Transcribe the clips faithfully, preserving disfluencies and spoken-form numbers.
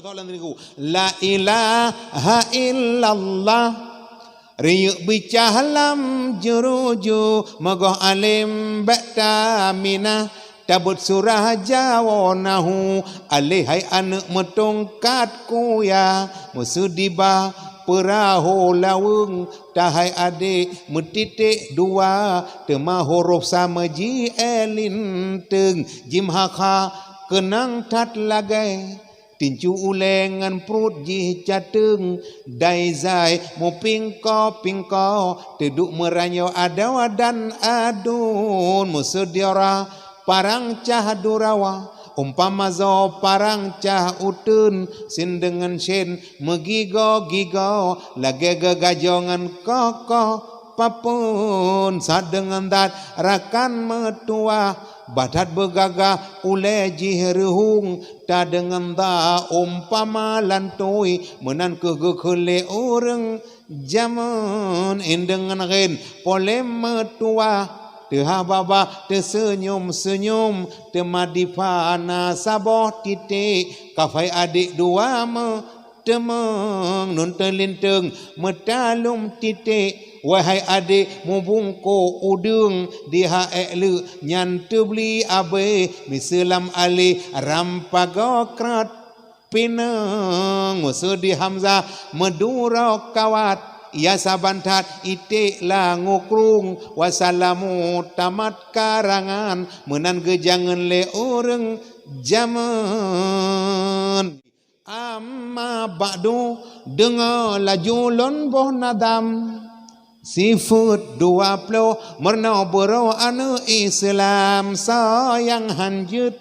Goh lam teungku, la ilaha illallah. Riyeuk bicah lam juruju, meugoh além bék taminah. Tabeuet surah jawoe nahu, alé hai aneuëk meutongkat kuya, meuseudibah peurahô laweueng, tahai adék meutiték dua, teuma hurôf sama ji é linteung, jim ha kha keunong that lagée. Tincu ulée ngon pruet jih cateueng, dai zai mupingko-pingko, teuduek meuranyoe adoe dan aduen, meuseudara parang cah durawa, umpama zoe parang cah uteuen, sin deungon syen meugigoe-gigoe, lagée geugajoe ngon koh-koh papeuen, sadeungon that rakan meutuwah, bah that beugagah ulée jih reuhung, tadeungon that umpama lantui, meunan kheueh geukheun lé ureuëng jameun. Indeungon gén polém meutuwah, teuhah babah teuseunyum-seunyum, teuma dipat na saboh titék, kafai adék dua meu teumeung, nun teulinteung meutalom titék. Wahai adék mubungkôk udeueng, di ha ék leuk nyan teubli abée, miseue lam alé rampagoe krot pineung, meuseudi hamzah meuduro kawat, ya saban that iték la ngukrong, wasalamu tamat karangan, meunan geujangeun lé ureuëng jameun. Amma ba'du, deungoe laju lôn boh nadam. Sifeuet dua ploh meurunoe beurôh aneuëk Islam, soe nyang han jeuet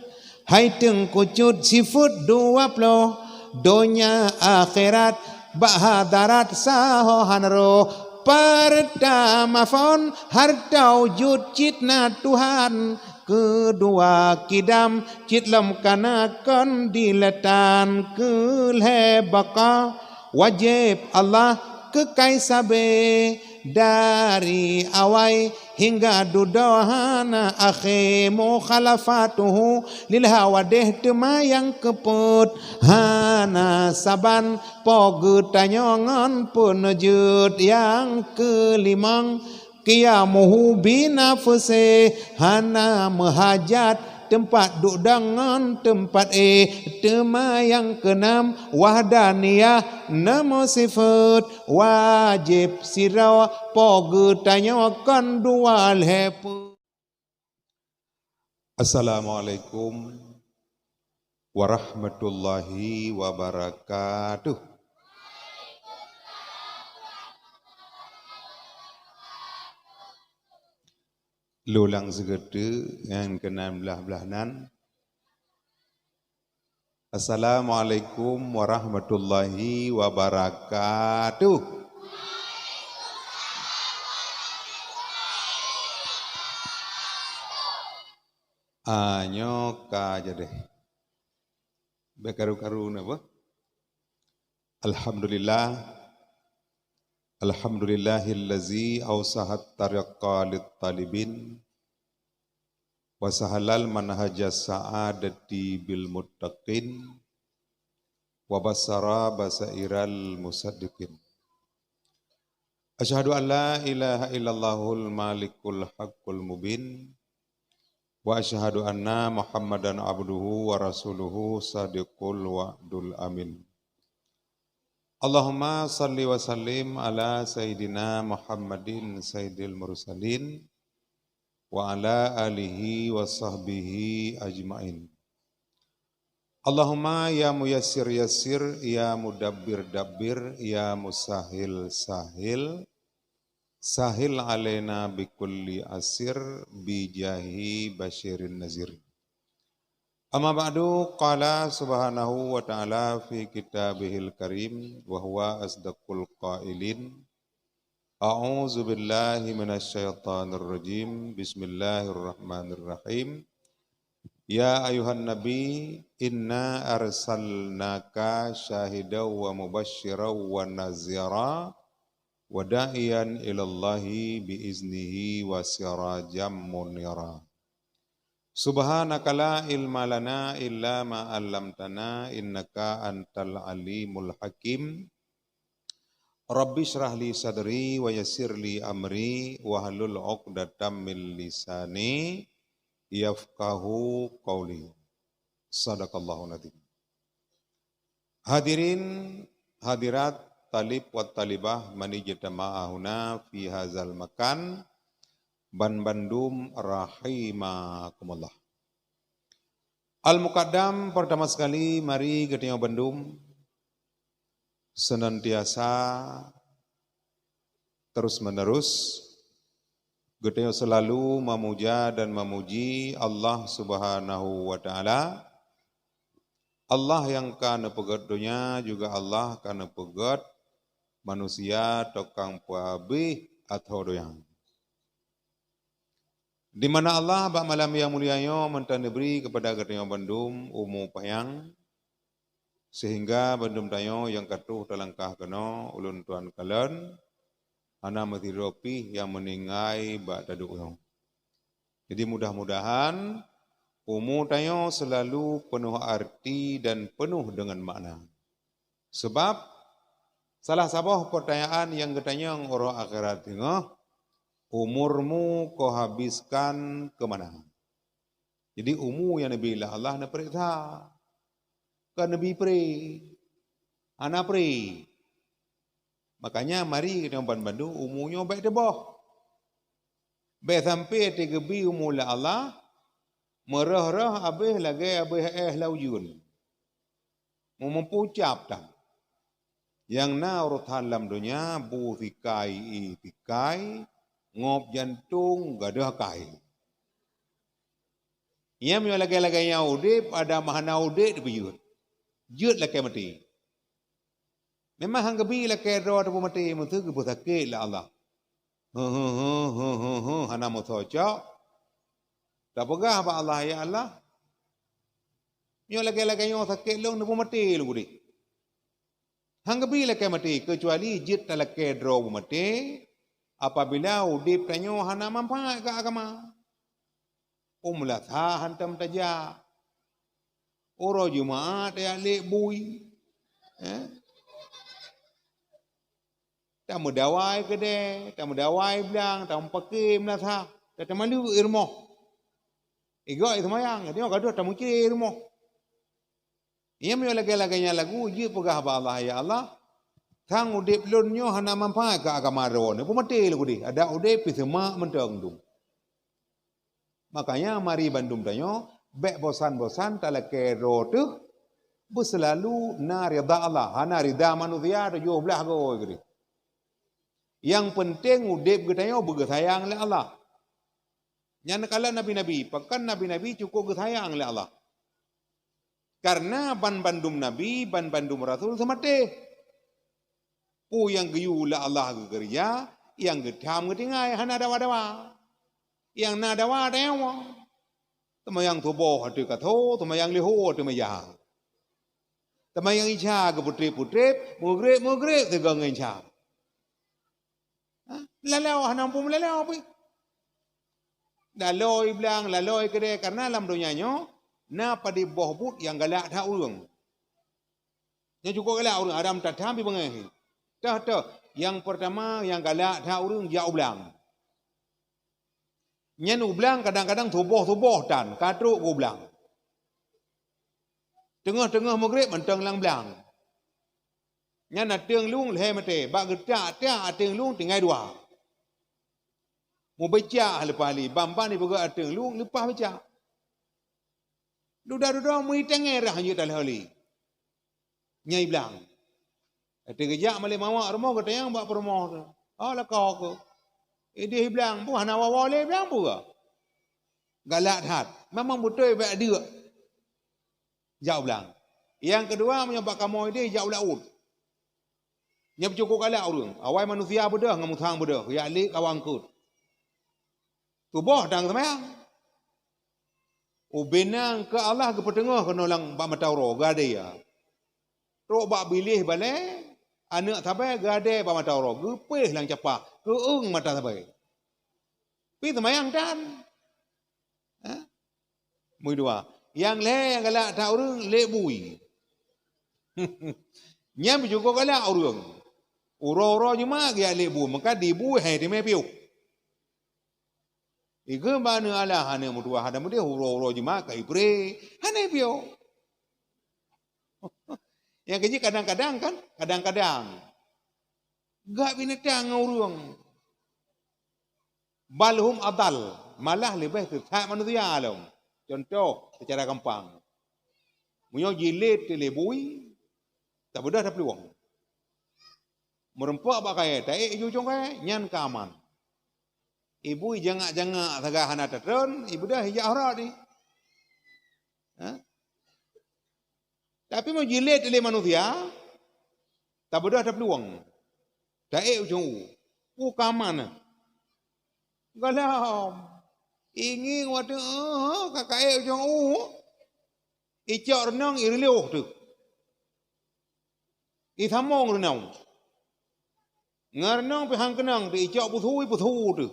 hai teungku cut. Sifeuet dua ploh donya akhirat, bak hadarat saho han roh. Peurtama phon hareuta jeuet cit na Tuhan, keudua kidam cit lom ka na kon dilatan, keulhée baqa wajéb Allah keukai sabe. Dari awai hingga dudoe hana akhé, mukhalafatuhu lil hawadih teuma nyang keupeuet, hana saban po geutanyoe ngon peuneujeuet. Nyang keulimong, qiyamuhu binafsih, hana meuhajat teumpat duek deungon teumpat éh. Teuma nyang keunam, wahdaniyah, na meusifeuet wajéb sidroe po geutanyoe kon dua lhée peue. Assalamualaikum warahmatullahi wabarakatuh. Lulang sigeuteu nyang keunan blah-blah nan. Assalamualaikum warahmatullahi wabarakatuh. Ah, nyoe ka jadi. Beukaru-karu na apa? Alhamdulillah. Alhamdulillahillazi ausahat tariqa lit talibin, wa sahalal manhaja sa'adati bil muttaqin, wa basara basairal musaddiqin. Asyhadu an la ilaha illallahul malikul haqqul mubin, wa asyhadu anna Muhammadan abduhu wa rasuluhu sadiqul wa'dul amin. Allahumma salli wa sallim ala sayyidina Muhammadin sayyidil mursalin, wa ala alihi wa sahbihi ajmain. Allahumma ya muyassir yassir, ya mudabbir dabbir, ya musahil sahil, sahil alaina bikulli asir, bijahi basyirin nazir. Amma ba'du, qala subhanahu wa ta'ala fi kitabihil karim, wa huwa asdaqul qailin, a'udzu billahi minasy syaithanir rajim. Bismillahirrahmanirrahim. Ya ayuhan nabi, inna arsalnaka syahidan wa mubasysyiran wa nazira, wa da'iyan ilallahi bi iznihi wa sirajan munira. Subhanaka la ilma lana illa ma 'allamtana innaka antal alimul hakim. Rabbi shrah li sadri wa yassir li amri wahlul 'uqdatam min lisani yafqahu qauli. Sadaqallahul adzim. Hadirin hadirat, talib wa talibah, man ijtama'a huna fi hazal makan, ban bandum rahimakumullah. Al-Muqaddam, pertama sekali, mari geutanyoe bandum senantiasa terus-menerus geutanyoe selalu memuja dan memuji Allah Subhanahu wa Ta'ala, Allah nyang ka neupeugét donya, juga Allah ka neupeugét manusia tôkang peuhabéh ateueh donya. Di mana Allah bak malam nyang mulia nyoe mantong neubri keupada geutanyoe bandum umu panyang, sehingga bandum tanyoe nyang ka troh talangkah keunoe ulôn tuan kalon hana meusidroe pih nyang meuninggai bak taduek nyoe. Jadi, mudah-mudahan umu tanyoe selalu peunoh arti dan peunoh deungon makna. Sabab salah saboh peurtanyaan nyang geutanyong uroe akhirat teungoh, "Umurmu kau habiskan keu mana?" Jadi, umu nyang neubi lé Allah neupareksa. Kon neubi pré. Hana pré. Makanya mari geutanyoe ban bandum umu nyoe bék teuboh. Bék sampoe teugeubri umu lé Allah, meurhoh-rhoh abéh lagée abéh éh lam ujeuen. Meumeupucab that. Nyang na urotan lam donya, bu sikai ié sikai, ngôb jantong gadôh akai. Nyan meunyoe lagée-lagée nyan udeb, adak meuhana udeb teupeujeuet. Jeuet lakée maté. Memang han geubi lakée droe teupeumaté, meuseu geupeusakét lé Allah. Heu, heu, heu, hana meusoe cok. Tapeugah bak Allah, "Ya Allah, nyoe lagée-lagée nyoe sakét lôn, neupeumaté lôn udeb." Han geubi lakée maté, keucuali jeuet talakée droe beumaté apabila udeb tanyoe hana manfaat keu agama. U meulasa hantom tajak. Uroe Jumaat tajak lé bui. Eh? Tameudawai keudée, tameudawai blang, tameupaké meulasa, tateumaleuk i rumoh. Igoe i seumayang, nyoe gadôh tamucre i rumoh. Nyan meunyoe lagée-lagée nyan lagu, jeuet peugah bak Allah, "Ya Allah, sang udeb lôn nyoe hana manfaat keu agama droeneuh, peumaté lôn udeb, adak udeb pih seumak mantong dum." Makanya mari bandum tanyoe bék bosan-bosan talakée droe teuh, beuseulalu na ridha Allah, hana ridha manusia tujoh blaih goe keudeh. Nyang peunteng udeb geutanyoe beugeusayang lé Allah. Nyan kalon nabi-nabi, pakon nabi-nabi cukôp geusayang lé Allah. Kareuna ban bandum nabi, ban bandum rasul seumaté. Peue nyang geuyue lé Allah geukeureuja, nyang geutham geutinggai, hana dawa-dawa. Nyang na dawa tanyoe. Seumayang suboh ateueh kaso, seumayang leuhô ateueh meja. Seumayang isya geupeutreb-peutreb, meugreb-meugreb sigoe ngon isya. Ha? Lalau hana muphom lalau pih. Laloi blang, laloi keudée, kareuna lam donya nyoe na padub boh buet nyang galak that ureuëng. Nyoe cukôp galak ureuëng, Adam tatham pih beungéh. Teuh, teuh, nyang peurtama nyang galak that ureuëng jak u blang. Nyan u blang kadang-kadang suboh-suboh tan ka trok u blang. Teungoh-teungoh meugreb mantong lam blang. Nyan ateueng lueng lhée maté, bak geutak-tak ateueng lueng tinggai dua. Mubeucak leupah lé, ban-ban ipeugét ateueng lueng leupah beucak. Dudoe-dudoe meuitangée rhah jeuet talheueh lé. Nyang i blang. Watée geujak malée mawök rumoh geutanyong bak peurumoh tu, "Oh, lakoe keuh. Ideh i blang, peue hana woe-woe lé i blang peue?" Galak that. Memang beutôi bék deuk. Jak u blang. Nyang keudua, meunyoe bak kamoe ideh, jak u laôt. Nyan peucukôp galak ureuëng. Awai manusia beudôh ngon musang beudôh, jak lé kawan eungkôt. Tuboh dan seumayang. Ubena keu Allah geupeuteungoh keunoe lam bak mata uroe, geuadée. Trok bak biléh balée, aneuëk sabai geuadée bak mata uroe, geupéh lam capa, keueung mata sabai. Pih seumayang tan. Ha? Mui dua. Nyang lhée nyang galak that ureuëng, lé bui. Nyan beujeuet galak ureuëng. Uroe-uroe Jumat geujak lé bui, maka di bui hai teumé piôh. Igeue bak aneuk alah, aneuk meutuah hana meudeh, uroe-uroe Jumat ka ipré, hana piôh. Nyang keujeuet kadang-kadang kan, kadang-kadang gak binatang ngon ureuëng. Bal hum adal, malah leubeh sesat manusia lom. Contoh secara gampang, meunyoe jilét lé bui, tabeudôh taplueng. Meurumpok bak kayée, taék ju ujong kayée, nyan ka aman. Ibu ijangak-jangak sagai hana tatreun, ibeudôh ijak horot ni. Ha? Tapi meujilét lé manusia, tabeudôh taplueng. Taék ujong u. U ka aman. Gohlom. Ingieng watée, eh, ka kaék ujong u. Icok reunong ireulôh teuh. Isamong reunong. Ngon reunong pih han keunong teuh, icok peusui, peusui teuh.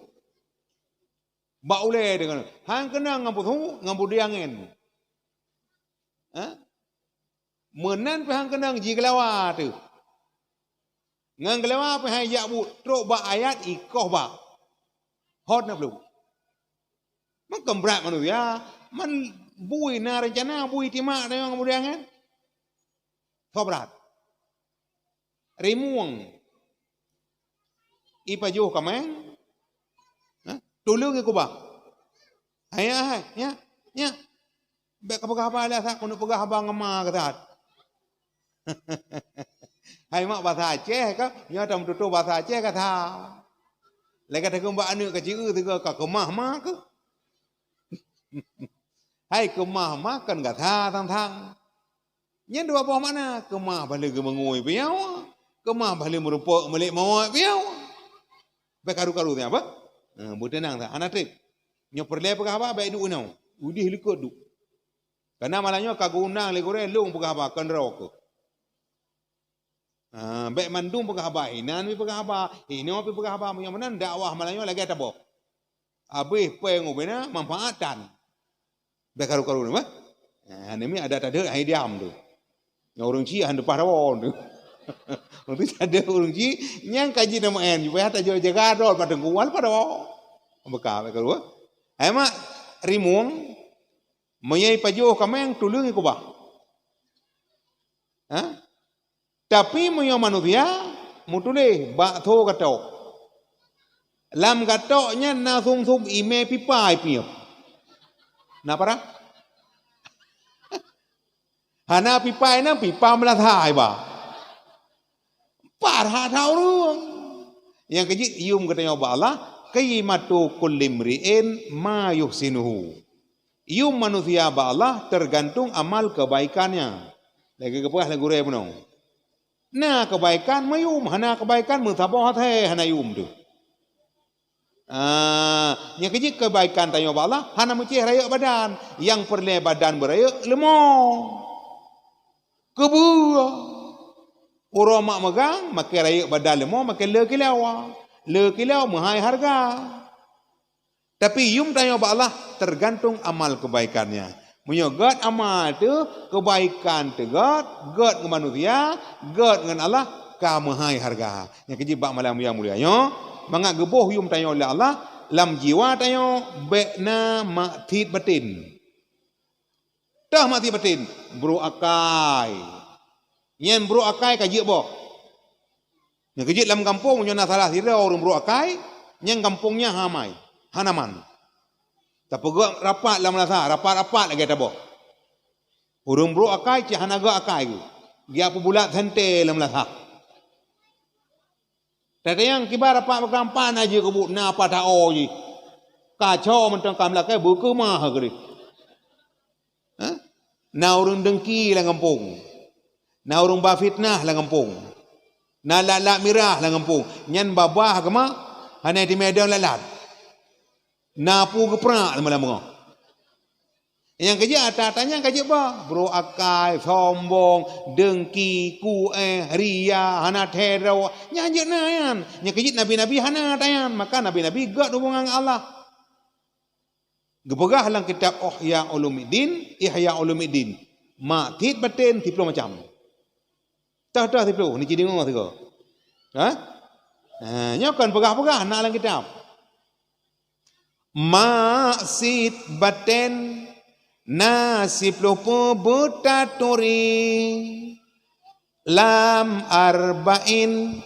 Bak ulée deungon han keunong ngon peusui, ngon beudée angén. Ha? Meunan pih han keunong jigeulawa teuh. Ngon geulawa pih han jak buet, trok bak ayat ikoh bak. Hot na peuleueh. Meukeum brat manusia, man bui na reuncana, bui timak tanyoe ngon beudée angén. Soe brat. Rimueng. Ipajoh kaméng. Ha? Tuleueng ikubah. Hai, hai, nya, nya. Bék kapeugah haba lé that, keuneuk peugah haba ngon ma keu that. Hai mak basa Aceh ka, nyoe tameututoe basa Aceh ka that. Lagée takheun bak aneuk keuci eu sigoe ka keumah ma keuh. Hai keumah ma kon gata thang-thang. Nyan dua boh makna, keumah bah lé geumeungui piôh, keumah bah lé meurumpok meulék mawöt piôh. Bék karu-karu nyan apa? Ha, beuteunang that, hana treb. Nyoe peureulée peugah haba bék duek inoe. Udeh likot duek. Kana malam nyoe ka geuundang lé gurée lôn peugah haba kon droe keuh. Ha, bék mandum peugah haba, inan pih peugah haba, inoe pih peugah haba, meunyoe meunan dakwah malam nyoe lagée taboh. Abéh péng ubena manfaat tan. Bék karu-karu nyoe bah. Ha, neumi adat-adat hai diam tu. Nyang ureuëng chik han teupah rawon tu. Untuk sadar ureuëng chik nyang kaji nama en, supaya tajoe jaga dol padang kuwal pada. Beka bék karu. Hai mak rimueng. Meunyoe ipajoh kaméng tuleueng ikubah. Ha? Tapi meunyoe manusia meutuléh bak tho gatok. Lam gatok nyan na sum-sum imé pipa ipiep. Na parah? Hana pipa inan pipa meulasa iba. Parah that ureuëng. Nyang keujeuet yum geutanyoe bak Allah, qimatu kulli mri'in ma yuhsinuhu. Yum manusia bak Allah teugantung amal keubaikannya. Lagée geupeugah lé gurée bunoe. Na keubaikan meuyum, hana keubaikan meusaboh asée hana yum teuh. Ah, nyang keujeuet keubaikan tanyoe bak Allah hana meucéh rayeuk badan. Nyang peureulée badan beurayeuk leumo. Keubeue. Uroe mak meugang, makai rayeuk badan leumo, makai le kilau. Le kilau meuhai hareuga. Tapi yum tanyoe bak Allah teugantung amal keubaikannya. Meunyoe gét amal teuh, keubaikan teuh gét, gét ngon manusia, gét ngon Allah, ka meuhai hareuga. Nyang keujeuet bak malam nyang mulia nyoe, mangat geuboh yum tanyoe lé Allah, lam jiwa tanyoe bék na maksiet baten. Toh maksiet baten, brok akai. Nyan brok akai ka jeuet boh. Nyang keujeuet lam gampông, meunyoe na salah sidroe ureuëng brok akai, nyan gampông nyan ha amai, hana aman. Tapeugét rapat lam meulasa, rapat-rapat lagée taboh. Ureuëng brok akai cit hana gét akai geuh. Geujak peubulat sente lam meulasa. Tateueng kiban rapat meukeurah na jeuet keubuet, na apa taoe jih. Kaco mantong ka meulakée beukeumah keudeh. Ha? Na ureuëng dengki lam gampông. Na ureuëng ba fitnah lam gampông. Na lat-lat mirah lam gampông. Nyan babah keumah, hana teumé dong lat-lat. Na peue geuprak lama-lama. Nyang keujeuet ata-ata nyan ka jeuet bah, brok akai, sombong, dengki, kueh, ria, hana thèe droe. Nyan jeuet na nyan. Nyang keujeuet nabi-nabi hana ata nyan. Maka nabi-nabi gét hubungan ngon Allah. Geupeugah lam kitab Ihya Ulumuddin, Ihya Ulumuddin, mak cit baten siploh macam. Toh-toh siploh, ni ci deungoe sigoe. Ha? Ha, nyoe kon peugah-peugah, na lam kitab. Mak cit baten na siploh peubuet taturi. Lam Arba'in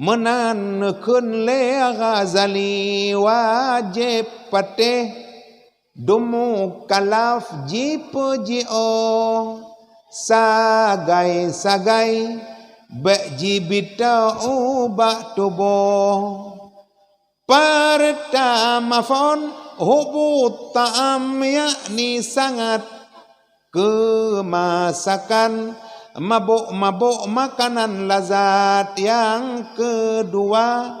meunan neukheun lé Ghazali, wajéb patéh dum mukallaf jipeujiôh, sagai-sagai bék jibitoe ubak tuboh. Peurtama phon hubut ta'am, yakni sangat, keu masakan mabök-mabök makanan lazat. Nyang keudua,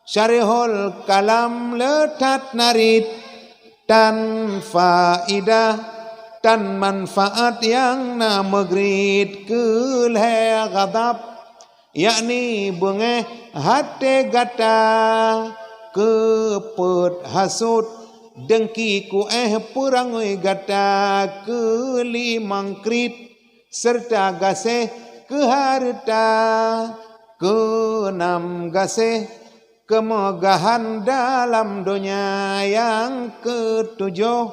syarihul kalam le that narit, tan faidah, tan manfaat nyang na meugrit. Keu lhée ghadab, yakni beungéh até gata, keu peuet hasut, deungki kuéh peurangui gata. Keu limong kriet, seureuta gaséh keu hareuta. Keu nam gaséh keumeugahan dalam donya. Nyang keu tujoh,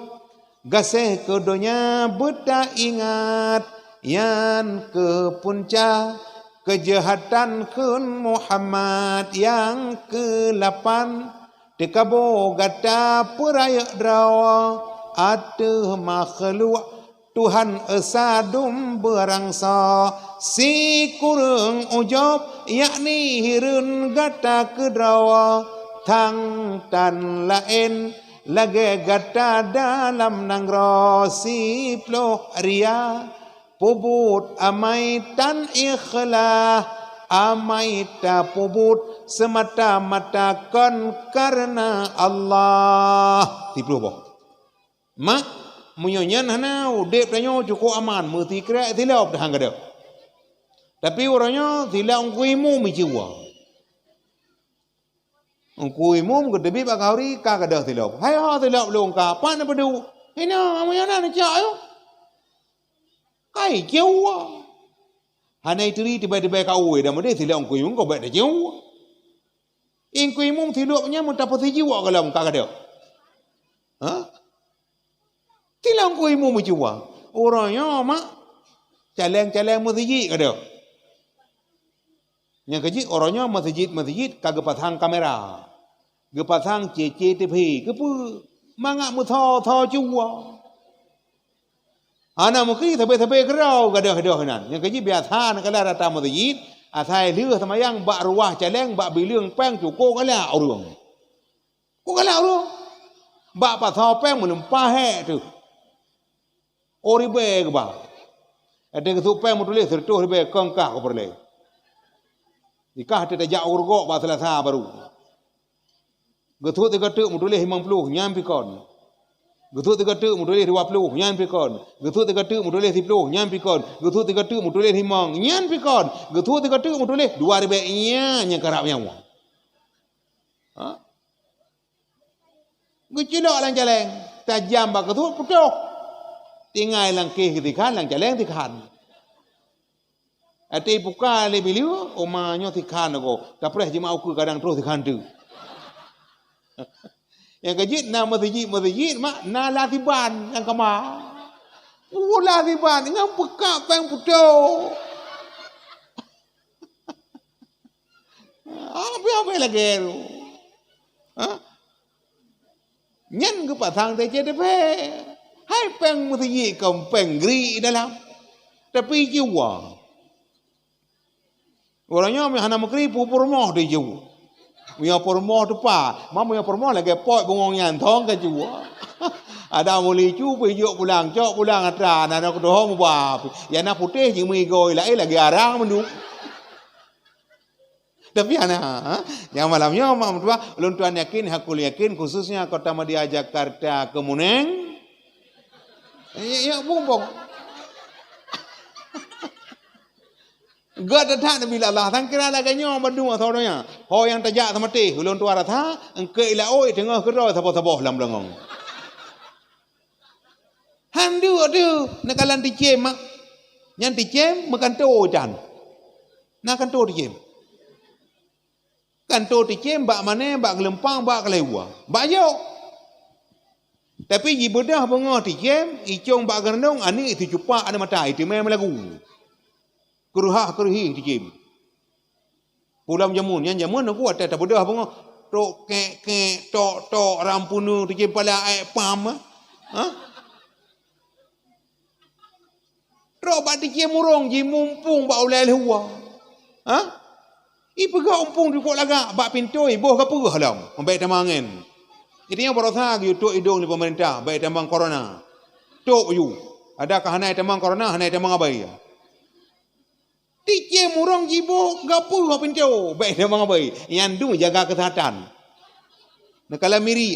gaséh keu donya beutaingat, nyan keu punca keujeuhatan kheun Muhammad. Nyang keu lapan, teukaboe gata peurayeuk droe ateueh makhluk Tuhan Esa dum beurangsa. Sikureueng ujob, yakni hireuen gata keudroe, thang tan laén lagée gata dalam nanggroe. Siploh ria, peubuet amai tan ikhlas, amai tapeubuet seumata-mata kon kareuna Allah. Siploh boh. Mak, meunyoe nyan hana, udeb tanyoe cukôp aman, meusikrek silop, han gadôh. Tapi uroe nyoe silop Teungku Imum meucuba. Teungku Imum geuteubiet bak khanduri ka gadôh silop. "Hai ho silop lôn ka, pat neupeuduek?" "Hina, meunyoe na neucok yôh." Kai cuba. Hana ituri teubai-teubai ka ueh, dan meudeh silop Teungku Imum ka bék teucuba. Teungku Imum silop nyan meutapeusijuek gohlom ka gadôh. Ha? Silop Teungku Imum meucuba. Uroe nyoe mak, caleng-caleng meuseujid gadôh. Nyang keujeuet uroe nyoe meuseujid-meuseujid ka geupasang kamera, geupasang C C T V. Keupeue? Mangat meusoe-soe cuba. Hana meukri sabe-sabe keudroe gadôh-gadôh inan. Nyang keujeuet biasa na kala rata meuseujid, asai lheueh seumayang bak ruwah caleng, bak bileueng péng cukôp galak ureuëng. Cukôp galak ureuëng. Bak pasoe péng meulumpah hék teuh. Oh ribée geuba. Watée geusut péng meutuléh sireutôh ribée kon kah keu peureulée. Di kah teuh tajak u rugoe bak Seulasa barô. Geusut sigoe teuk meutuléh limong ploh, nyan pi kon. Geusut sigoe teuk meutuléh dua ploh, nyan pi kon. Geusut sigoe teuk meutuléh siploh, nyan pi kon. Geusut sigoe teuk meutuléh limong, nyan pi kon. Geusut sigoe teuk meutuléh dua ribée, nyan nyang karab nyoe. Ha? Geucilok lam caleng, tajam bak geusut putôh. Tinggai lam kéh geutikhan, lam caleng tikhan. Até ipuka lé bileue, oma nyoe tikhan lagoe, tapreh jimak ukeue kadang troh tikhan teuk. Nyang keujeuet na meuseujid-meuseujid mak na lasiban nyang kama. Uh, lasiban ngon peukak péng putôh. Ah, piah-piah lagée tu. Ha? Nyan geupasang C C T V. Hai péng meuseujid kon péng gri dalam. Tapi cuba. Ureuëng nyoe hana meukri peurumoh tu ju. Meunyoe peurumoh tu pa, ma meunyoe peurumoh lagée pot bungong nyan thong ka ju. Ada meulicu pih jok pulang, cok pulang atra, na na kudohong ba. Ya na putéh jimui goi laén lagée arang mandum. Tapi hana, ha? Nyang malam nyoe mak meutuah, ulôn tuan yakin, hakul yakin, khususnya Kota Madya Jakarta Kemuneng. Ya, ya, bumbong. Gata that Nabi Allah, sangkira lagée nyoe bandum asoe donya. Ho nyang tajak seumatéh, ulôn tuan rasa, engkeu laôt teungoh keudroe saboh-saboh lam beulangong. Deuk tu, neukalon ticém mak. Nyan ticém meukanto itan. Na kanto ticém. Kanto ticém bak mané, bak geulumpang, bak keuleue, bak jok. Tapi jibeudoh beungoh ticém, icong bak geureunong, aneuk iteucupak aneuk mata, iteumé meulagu. Keuruhah-keuruhi ticém. Pulang jameun, nyan jameun aku watée tabeudoh beungoh, tok kek-kek, tok-tok, rampunu ticém pala ék pam. Ha? Trok bak ticém ureuëng jimumpung bak ulée luwa. Ha? Ipeugah umpung dikok lagak bak pintoe iboh gapeue lom. Bék tamong angén. Jadi nyang barosa geuyue tok idong lé pemerintah, bék tamong corona. Tok yu. Ada ka hana tamong corona, hana tamong abai. Ticém ureuëng jiboh gapeue bak pintoe, bék tamong abai. Nyan dum jaga keusehatan. Neukalon miri,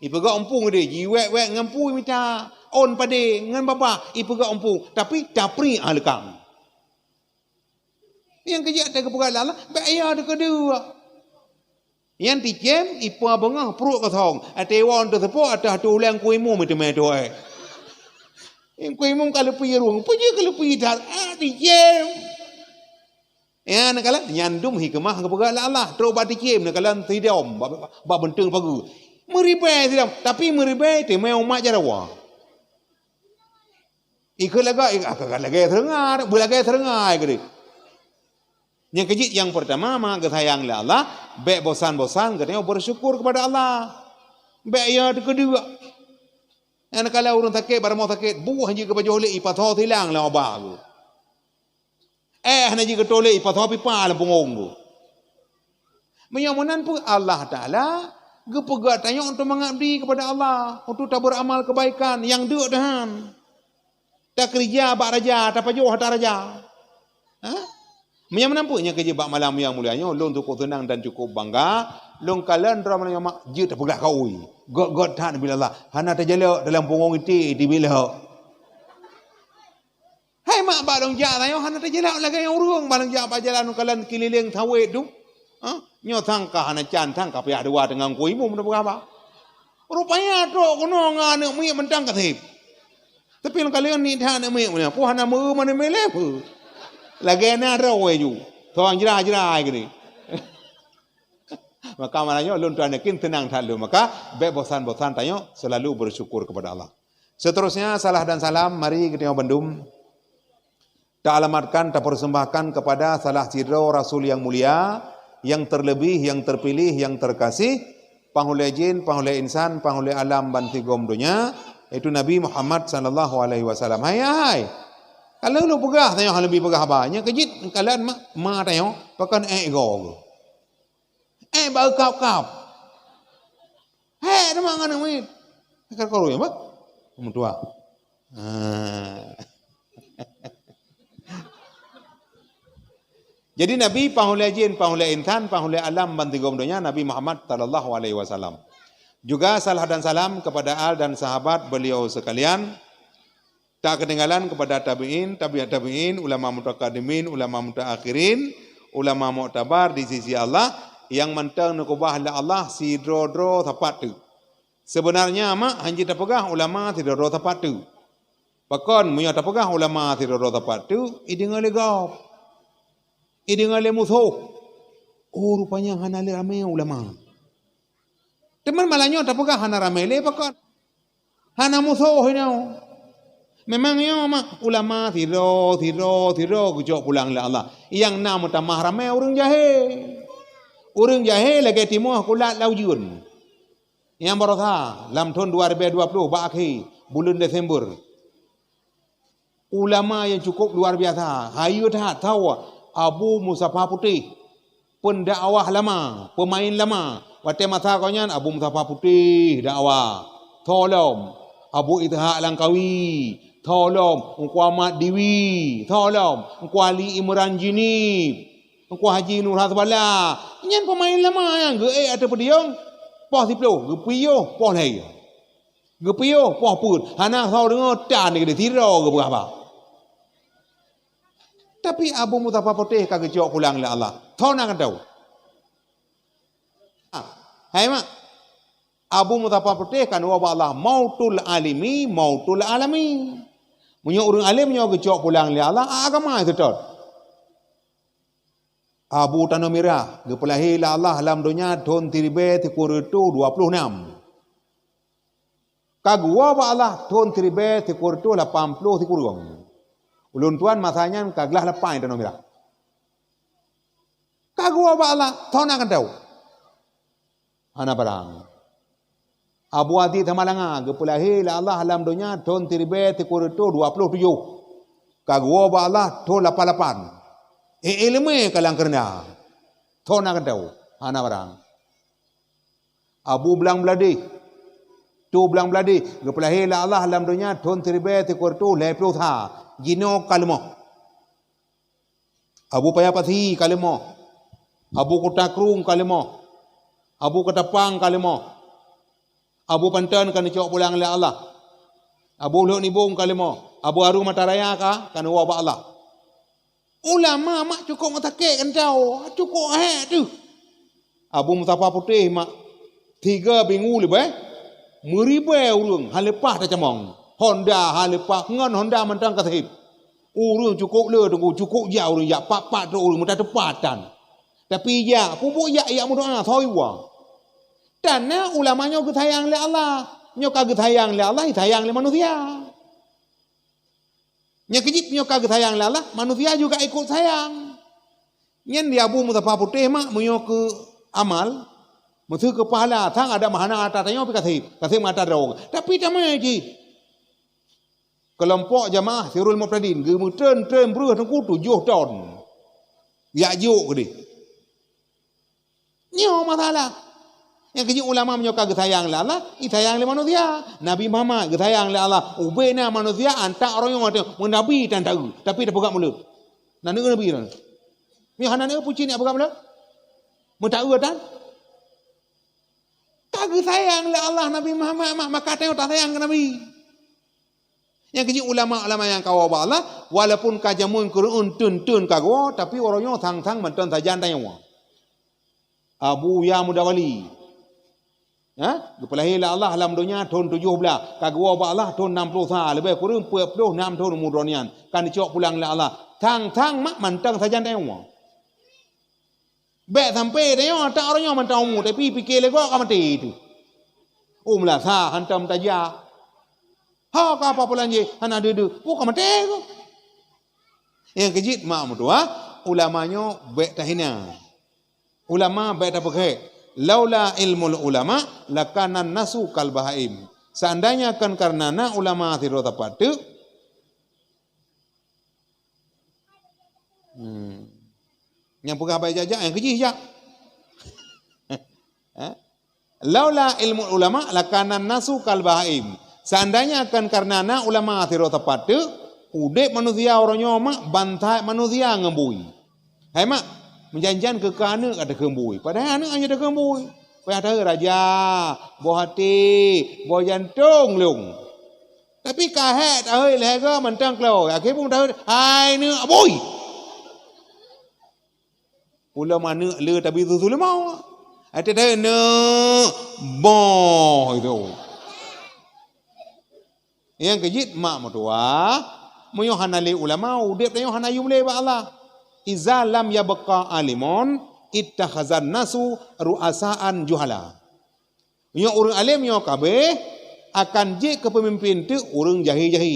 ipeugah umpung deh, jiwék-wék ngon pui mita, ôn padé ngon babah, ipeugah umpung, tapi tapri leukang. Nyang keujeuet teuka peugah lala, bék ya teuka dua. Nyan ticém, ipa beungoh pruet kosong, até won teuseupôt ateuh tuleueng kuimu meuteumé tuai. Nyang kuimu ka leupie rueng, peue jeuet ka leupie that, ah ticém. Ya, neukalon nyan dum hikmah geupeugah lé Allah, trok bak ticém neukalon sidom bak, bak, bak beunteng pageue. Meuribée sidom, tapi meuribée teumé umat jaroe. Ikeu lagée, ikeu lagée seureungai, beulagée seureungai keudeh. Nyang keujeuet nyang peurtama ma geusayang lé Allah, bék bosan-bosan geutanyoe beusyukur keupada Allah. Bék ya teukeudeuek. Nyang neukalon ureuëng sakét bak rumoh sakét, buah jih geupajoh lé ipasoe silang lam babah geuh. Eh, hana jikeutulek ipasoe pipa lam punggong tu. Meunyoe meunan peue Allah Taala geupeugah tanyoe untuk mengabdi kepada Allah, untuk taberamal kebaikan nyang deuk tahan. Takeurija bak raja, tapajoh ata raja. Ha? Meunyoe meunan peue nyang keujeuet bak malam nyang mulia nyoe, lôn cukup seunang dan cukup bangga. Lôn kalon droe malam nyoe mak jeuet tapeugah kaui. Gét-gét that bila Allah. Hana tajalok dalam punggong iti, iti bila. Hai mak, bak lôn jak tanyoe hana teujeulak lagée nyang ureuëng, bak lôn jak bak jalan kalon kilileng sawét tu. Ha? Nyoe sangka hana can, sangka payah dua teungoh kuimu meunan peugah ba. Rupanya trok keunoe ngon aneuk miet mantong kaseb. Tapi lôn kalon ni that aneuk miet meunan, peue hana meu meunan mileh peue. Lagée na droe ju. Thon jra-jra geude. Maka malam nyoe lôn tuan yakin teunang that lôn. Maka bék bosan-bosan tanyoe selalu bersyukur kepada Allah. Seterusnya, salah dan salam mari geutanyoe bandum taalamatkan, tapersembahkan kepada salah sidroe rasul yang mulia, yang terlebih, yang terpilih, yang terkasih, panghulée jin, panghulée insan, panghulée alam ban sigom donya, yaitu Nabi Muhammad sallallahu alaihi wasallam. Hai, hai. Kalau lôn peugah tanyoe hana leubi peugah haba, nyang keujeuet kalon ma, ma tanyoe pakon ék goe. Eh, bak kap-kap. Hei, teuma ngon aneuk miet. Ka karu ya, Mak? Meutuah. Ah. Jadi Nabi panghulée jin, panghulée insan, panghulée alam ban sigom donya Nabi Muhammad sallallahu alaihi wasallam. Juga salah dan salam kepada al dan sahabat beliau sekalian. Tak ketinggalan kepada tabi'in, tabi'ut tabi'in, ulama mutaqaddimin, ulama mutaakhirin, ulama muktabar di sisi Allah nyang mantong neukeubah lé Allah sidroe-droe sapat teuk. Sebenarnya mak hana jeuet tapeugah ulama sidroe-droe sapat teuk. Pakon meunyoe tapeugah ulama sidroe-droe sapat teuk, ideungoe lé gob. Ideungoe lé musoh. Oh, rupanya hana lé ramé ulama. Teuma malam nyoe tapeugah hana ramé lé pakon. Hana musoh inoe. Memang nyoe mak ulama sidroe, sidroe, sidroe geucok pulang lé Allah. Nyang na meutamah ramé ureuëng jahé. Ureuëng jahé lagée timoh kulat lam ujeuen. Nyang barosa lam thon dua ribu dua puluh bak akhé buleuen Desember. Ulama nyang cukup luar biasa. Hayeue that, tau Abu Mustafa Putéh. Pendakwah lama, peumaén lama. Watée masa gobnyan Abu Mustafa Putéh dakwah. Tholom Abu Ishaq Langkawi, tholom Teungku Ahmad Diwi, tholom Teungku Ali Imran Jinib, Teungku Haji Nur Hasballah. Nyan peumaén lama nyang geuék ateueh podium. Poh siplôh geupiôh, poh lhée geupiôh, poh peuet. Hana soe deungoe tan di keudeh sidroe geupeugah ba. Tapi Abu Mustafa Putéh ka geucok pulang lé Allah. Thon na kantô. Ah, hai mak. Abu Muzaffar Putéh kan woe bak Allah, mautul alimi, mautul alami. Meunyoe ureuëng além nyoe geucok pulang lé Allah, agama seutôt. Abu Tanoh Mirah geupeulahé lé Allah lam donya thon siribée sikureueng reutôh dua ploh nam. Ka geuwoe bak Allah thon siribée sikureueng reutôh lapan ploh sikureueng. Ulôn tuan masa nyan ka glah lapan Tanoh Mirah. Ka geuwoe bak Allah, thon na keudroe. Hana barang. Abu Aziz Samalanga geupeulahé lé Allah lam donya thon siribée sikureueng reutôh dua ploh tujoh. Ka geuwoe bak Allah thon lapan lapan. Eh, iéleumé ka lam keureuna. Thon na keudroe. Hana barang. Abu Blang Bladeh. Tu Blang Bladeh geupeulahé lé Allah lam donya thon siribée sikureueng reutôh lhée ploh sa. Jinoe ka leumoh. Abu Paya Pasi ka leumoh. Abu Kuta Krueng ka leumoh. Abu Keutapang ka leumoh. Abu Panton ka neucok pulang lé Allah. Abu Lhok Nibong ka leumoh. Abu Aru Mataraya ka, ka neuwoe bak Allah. Ulama mak cukôp sakét keu tanyoe, cukôp hék teuh. Abu Muzaffar Putéh mak tiga minggu leubeh, meuribée ureuëng hana leupah tacamong. Honda hana leupah, ngon Honda mantong ka sahib. Ureuëng cukôp le teungku, cukôp jak ureuëng jak, pat-pat trok ureuëng meutateupat tan. Tapi jak, peubuet jak, jak meudoa, soe iwa. Tan na ulama nyoe geusayang lé Allah. Nyoe ka geusayang lé Allah, sayang lé manusia. Nyang keujeuet nyoe ka geusayang lé Allah, manusia juga ikot sayang. Nyan di Abu Muzaffar Putéh mak meunyoe keu amal, meuseu keu pahala, sang ada mahana ata tanyoe pi kaseb, kaseb mata droe. Tapi tamai jih. Kelompok jamaah Sirul Mubtadin geumeutreun-treun breuh teungku tujoh ton. Yak jok keudeh. Nyoe masalah. Nyang keujeuet ulama meunyoe ka geusayang lé Allah, geusayang lé manusia. Nabi Muhammad geusayang lé Allah. Ubé na manusia antak uroe nyoe meunabi tan taeu, tapi tapeugah mulut. Na neu nabi nyan. Nyoe hana neu puci ni peugah mulut. Meutaeu tan. Ka geusayang lé Allah Nabi Muhammad mak, maka tanyoe tasayang keu Nabi. Nyang keujeuet ulama-ulama nyang ka woe bak Allah, walaupun ka jameun keureueun teun-teun ka geuwoe, tapi uroe nyoe sang-sang mantong sajan tanyoe. Abu Ya Muda Wali. Ha? Geupeulahé lé Allah lam donya thon tujoh blaih, ka geuwoe bak Allah thon nam ploh sa, leubeh kureueng peuet ploh nam thon umu droe nyan, ka neucok pulang lé Allah. Sang-sang mak mantong sajan tanyoe. Bék sampoe tanyoe ata uroe nyoe mantong umu, tapi pike lé gob ka maté teuh. Oh, meulasa hantom tajak. Ha ka apa pulan jih hana deuh-deuh. Oh, ka maté gob. Nyang keujeuet mak meutuah, ulama nyoe bék tahina. Ulama bék tapeugét. Laula ilmul ulama lakanan nasu kal bahaim. Seandainya kon kareuna na ulama sidroe sapat teuk, Hmm. Nyang peugah bai jak-jak, nyang keujih jak. Ha? Laula ilmu ulama lakanan nasu kal bahaim. Seandainya kon kareuna na ulama sidroe sapat teuk, udeb manusia uroe nyoe mak bantai manusia ngon bui. Hai mak, meujan-jan keu ka aneuk ka takheun bui. Padahai aneuk hana takheun bui. Payah tahe raja, boh até, boh jantong lôn. Tapi ka hék tahôi lhée goe mantong klo. Akhé pun tahôi hai neuk bui. Ulôn aneuk le tabi susu leumo. Até tahôi neuk boh itu. Nyang keujeuet mak meutuah, meunyoe hana lé ulama, udeb tanyoe hana yum lé bak Allah. Iza lam yabqa alimun ittakhazan nasu ru'asaan juhala. Meunyoe ureuëng além nyoe kabeh akan jeuet keu peumimpin teuk ureuëng jahé-jahé,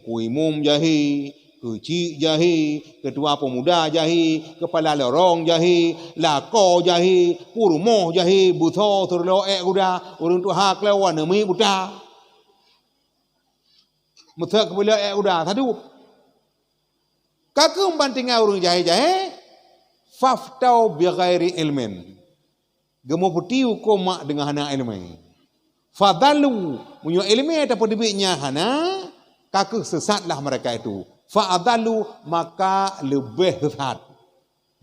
keu imum jahé, keu chik jahé, keutua peumuda jahé, keupala lorong jahé, lakoe jahé, peurumoh jahé, beusoe seureuloh ék guda, ureuëng tuha klo aneuk miet buta. Meuseuk keubeuleue ék uda sadup. Ka keuh ban tinggai ureuëng jahé-jahé, faftau bighairi ilmin. Geumeuputi huköm mak deungon hana iéleumé. Fadallu, meunyoe iéleumé tapeuteubiet nyan hana, ka keuh seusatlah mereka itu. Fa'adallu, maka leubeh seusat.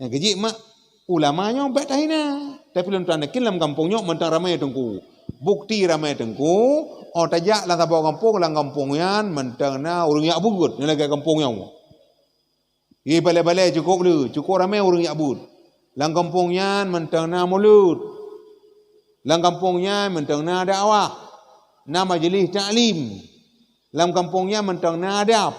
Nyang keujeuet mak, ulama nyoe bék tahina. Tapi lôn tuan yakin lam gampông nyoe mantong ramé teungku. Bukti ramé teungku, oh tajak lam saboh gampông, lam gampông nyan mantong na ureuëng jak beuet, nyan lagée gampông nyoe. Di balée-balée cukôp le, cukôp ramé ureuëng jak beuet. Lam gampông nyan mantong na mulod. Lam gampông nyan mantong na dakwah, na majeulih taklim. Lam gampông nyan mantong na adab.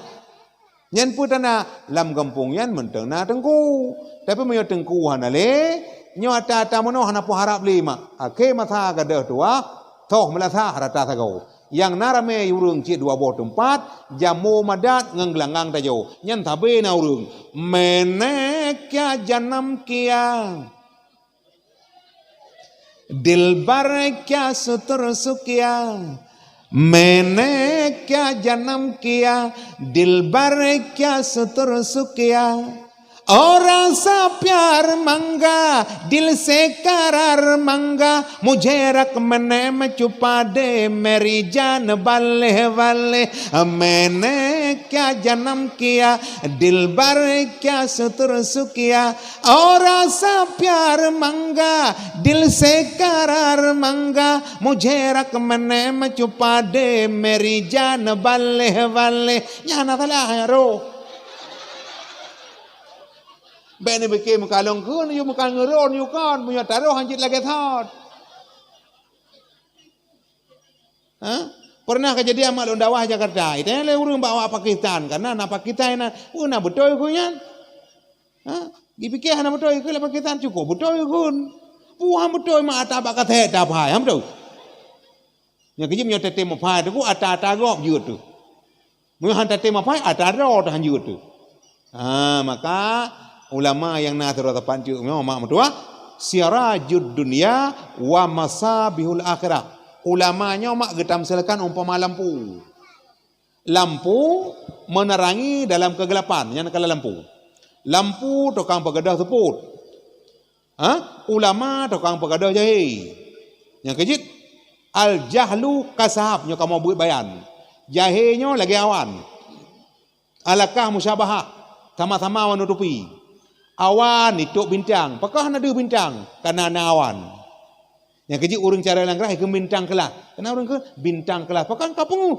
Nyan peue tanda lam gampông nyan mantong na teungku. Tapi meunyoe teungku hana lé, nyoe ata-ata meunoe hana peuharab lé mak. Akhé masa gadôh tuwah, toh meulasah rata sagoe. Nyang na ramé ureuëng cit dua boh teumpat, jamô madat ngon geulangang tajo. Nyan sabe na ureuëng, "Meuneuk kya janam kya, dilbar kya sutur sukya, mene kya janam kya, dilbar kya sutur sukya. Aur sa pyar manga, dil se karar manga, mujhe rakh mene mein chupa de, meri jaan bale bale. Mene kya janam kya, dilbar kya sutur sukya, aur sa pyar manga, dil se karar manga, mujhe rakh mene mein chupa de, meri jaan bale bale." Nyan na salah ya roh. Bèk ni bikin meukalong kheun, yue meukalong ngeron yue kon, meunyoe taroh hanjeuet lagèe thot. Ha? Pernah kejadian mak lôn dakwah Jakarta, itanya lé ureuëng bak awak Pakistan, karena na Pakistan na, oh, na beutôi keu nyan. Ha? Dipikir hana beutôi keu lé Pakistan, cukup beutôi keu. Puhan beutôi mak ata bak kaset dah pai, ha beutôi. Nyang kejim nyoe teutem pai tu ata-ata gob jeuet tu. Meunyoe han tatem apai, ata droe teuh hanjeuet tu. Ha, maka ulama nyang na sidroe sapat ceuek nyoe mak meutuah, sirajud dunya wa masabihul akhirah. Ulama nyoe mak geutamsilkan umpama lampu. Lampu menerangi dalam kegelapan, nyan kala lampu. Lampu tukang peugadôh seupôt. Ha? Ulama tukang peugadôh jahé. Nyang keujeuet, al jahlu kasahab nyoe kamoe buet bayan. Jahé nyoe lagèe awan. Alakah musyabahah, sama-sama menutupi. Awan itôp bintang, pakon hana deuh bintang, kana na awan. Nyang keujeuet ureuëng cara langgrah ikheun bintang kelas. Kana ureuëng kheun bintang kelas, pakon ka peungeuh.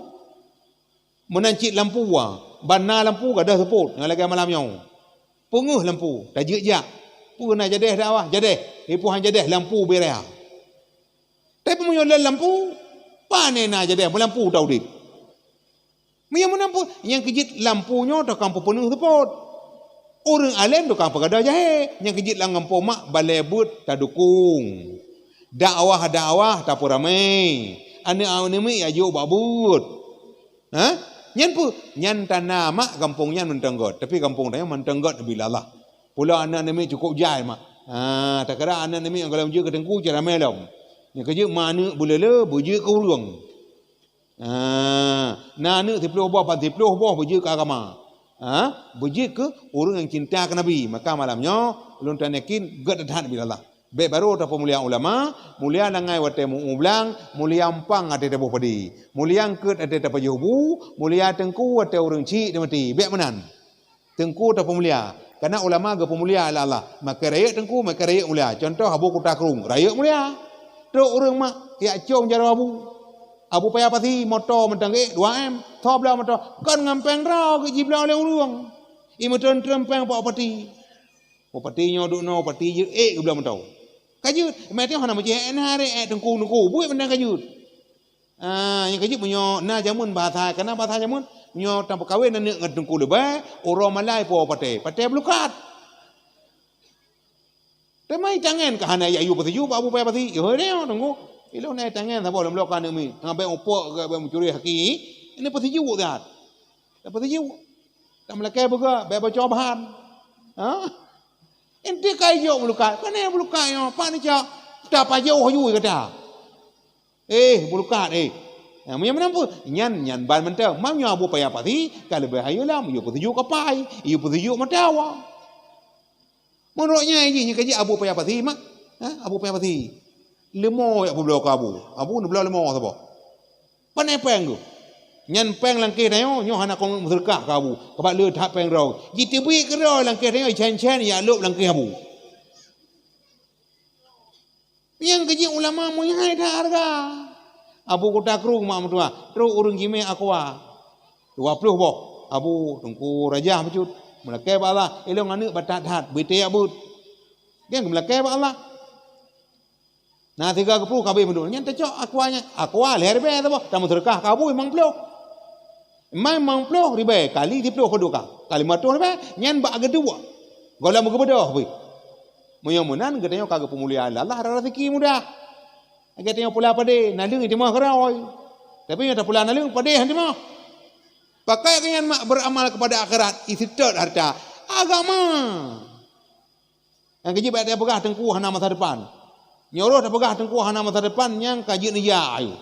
Meunan cit lampu wa, ban na lampu gadôh seupôt nyang lagèe malam nyoe. Peungeuh lampu, tajeuet jak. Peue na jadeh dakwah? Jadeh. Ipuhan jadeh lampu beuraya. Tapi meunyoe lé lampu, pane na jadeh meulampu ta udeb. Meunyoe meulampu, nyang keujeuet lampu nyoe tukang peupeunuh seupôt. Ureuëng além tukang peugadôh jahé, nyang keujeuet lam gampông mak balée beuet tadukong. Dakwah-dakwah tapeuramé. Aneuëk-aneuëk miet ya jok bak beuet. Ha? Nyan peue? Nyan tanda mak gampông nyan mantong gét. Tapi gampông tanyoe mantong gét bila Allah. Pula aneuëk-aneuëk miet cukup jai mak. Ha, takira aneuëk-aneuëk miet nyang gohlom jeuet keu teungku cit ramé lom. Nyang keujeuet ma aneuëk beuleuleue beujeuet keu ureuëng. Ha, na aneuëk siplôh boh, ban siplôh boh beujeuet keu agama. Ha, beujeuet keu ureuëng nyang cinta keu Nabi. Maka malam nyoe ulôn tan yakin gét that bila Allah. Bék barô tapeumulia ulama, mulia langai watée meu-umu blang, mulia umpang até taboh padi, mulia eungkôt até tapajoh bu, mulia teungku watée ureuëng chik tamaté. Bék meunan. Teungku tapeumulia, karna ulama geupeumulia lé Allah. Makée rayeuk teungku, makée rayeuk mulia. Cuntoh Abu Kuta Krueng, rayeuk mulia. Trok ureuëng mak jak com jaroe abu. Abu Paya Pasi moto mantong gét dua M, tho bloe moto, kon ngon péng droe geuh jibloe lé ureuëng. Imeuteun-teun péng bak pati. Bupati nyoe duek noe, bupati jeuet ék geubloe mantong. Ka jeuet, meuteumé hana meucéh ék na ré ék teungku-teungku, buet mantong ka jeuet. Ah, nyang ka jeuet meunyoe na jameun bahasa, kana bahasa jameun, meunyoe tameukawen aneuëk ngon teungku leubeh, uroe malai po patéh, patéh beulukat. Teuma itangen ka hana yue peusijuek bak Abu Paya Pasi, "Yoh deh, teungku. Ilôn na itangen saboh lom bloe ka aneuëk miet, ngon bék upok keu bék meucuri haki, ini peusijuek that." Dak peusijuek. Dak meulakée beugah, bék baco bahan. Ha? Enti ka ijok beulukat, pane beulukat nyoe, pat neucok, tapajoh aju kata. Eh, beulukat, eh. Nah, meunyoe meunan peue? Nyan, nyan ban mantong. Mam nyoe Abu Paya Pasi, ka leubeh hayeu lom, yue peusijuek kapai, yue peusijuek meudawa. Meunurot nyan jih, nyan ka jih Abu Paya Pasi, mak. Ha? Abu Paya Pasi. Leumo jak peubloe keu Abu. Abu neubloe leumo saboh. Pane péng geuh. Nyan péng langkéh tanyoe, nyoe hana kon meuseudeukah keu Abu. Kabak le that péng droe. Jiteubiet keudroe langkéh tanyoe, icén-cén, jak lôb langkéh Abu. Nyang keujeuet ulama meuhai that hareuga. Abu Kuta Krueng mak meutuah, trok ureuëng jimé Aqua. Dua ploh boh. Abu Teungku Rajah bacut. Meulakée bak Allah, ilôn aneuëk batat that, beuté jak beuet. Geng meulakée bak Allah. Na siga geupeu ka abéh mandum. Nyan tacok aqua nyan. Aqua lhèe ribèe saboh. Tameuseudeukah ka abui limong ploh. Limong ploh ribèe kali siplôh padum ka. Ka limong ploh ribèe. Nyan bak geuduek. Gohlom geubeudôh pih. Meunyoe meunan geutanyoe ka geupeumulia lé Allah, ada rezeki mudah. Geutanyoe pula padé, naleueng timoh keurôi. Tapi nyoe tapula naleueng, padé han timoh. Pakon nyan mak beramal kepada akhirat, iseutôt harta. Agama. Nyang keujeuet bèk tapeugah teungku hana masa depan. Nyoe roh tapeugah teungku hana masa depan, nyang ka jeuet neujak ayue.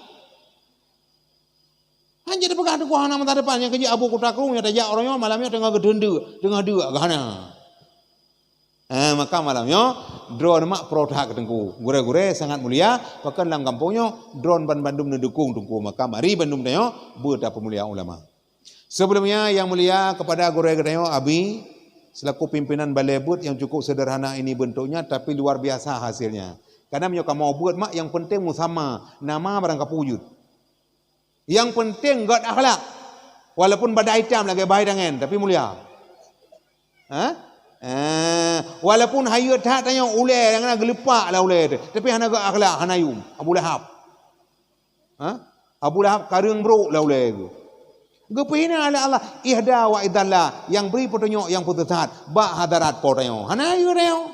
Hanjeuet tapeugah teungku hana masa depan, nyang keujeuet Abu Kuta Krueng nyang tajak uroe nyoe malam nyoe teungoh geuteundeuk, teungoh deuk geuhana. Eh, maka malam nyoe droeneuh mak proh that keu teungku. Gurèe-gurèe sangat mulia, pakon lam gampông nyoe droeneuh ban bandum neudukung teungku. Maka mari bandum tanyoe beutapeumulia ulama. Sebelumnya, yang mulia, kepada gurèe geutanyoe Abi, selaku pimpinan balè beuet yang cukup sederhana ini bentuknya, tapi luar biasa hasilnya. Karena meunyoe kamoe beuet mak, yang penting musamma, nama barang kapeue jeuet. Yang penting göt akhlak. Walaupun badan itam lagèe bahai tangen, tapi mulia. Ha? Eh, walaupun hayeu that tanyoe ulèe nyang na geulupak lah ulèe teuh, tapi hana göt akhlak, hana yum. Abu Lahab. Ha? Abu Lahab kareueng brôk lah ulèe geuh. Geupeuhina lé Allah, ihda wa idhallah, nyang bri peutunyok nyang peusesat bak hadarat Po tanyoe. Hana yue tanyoe.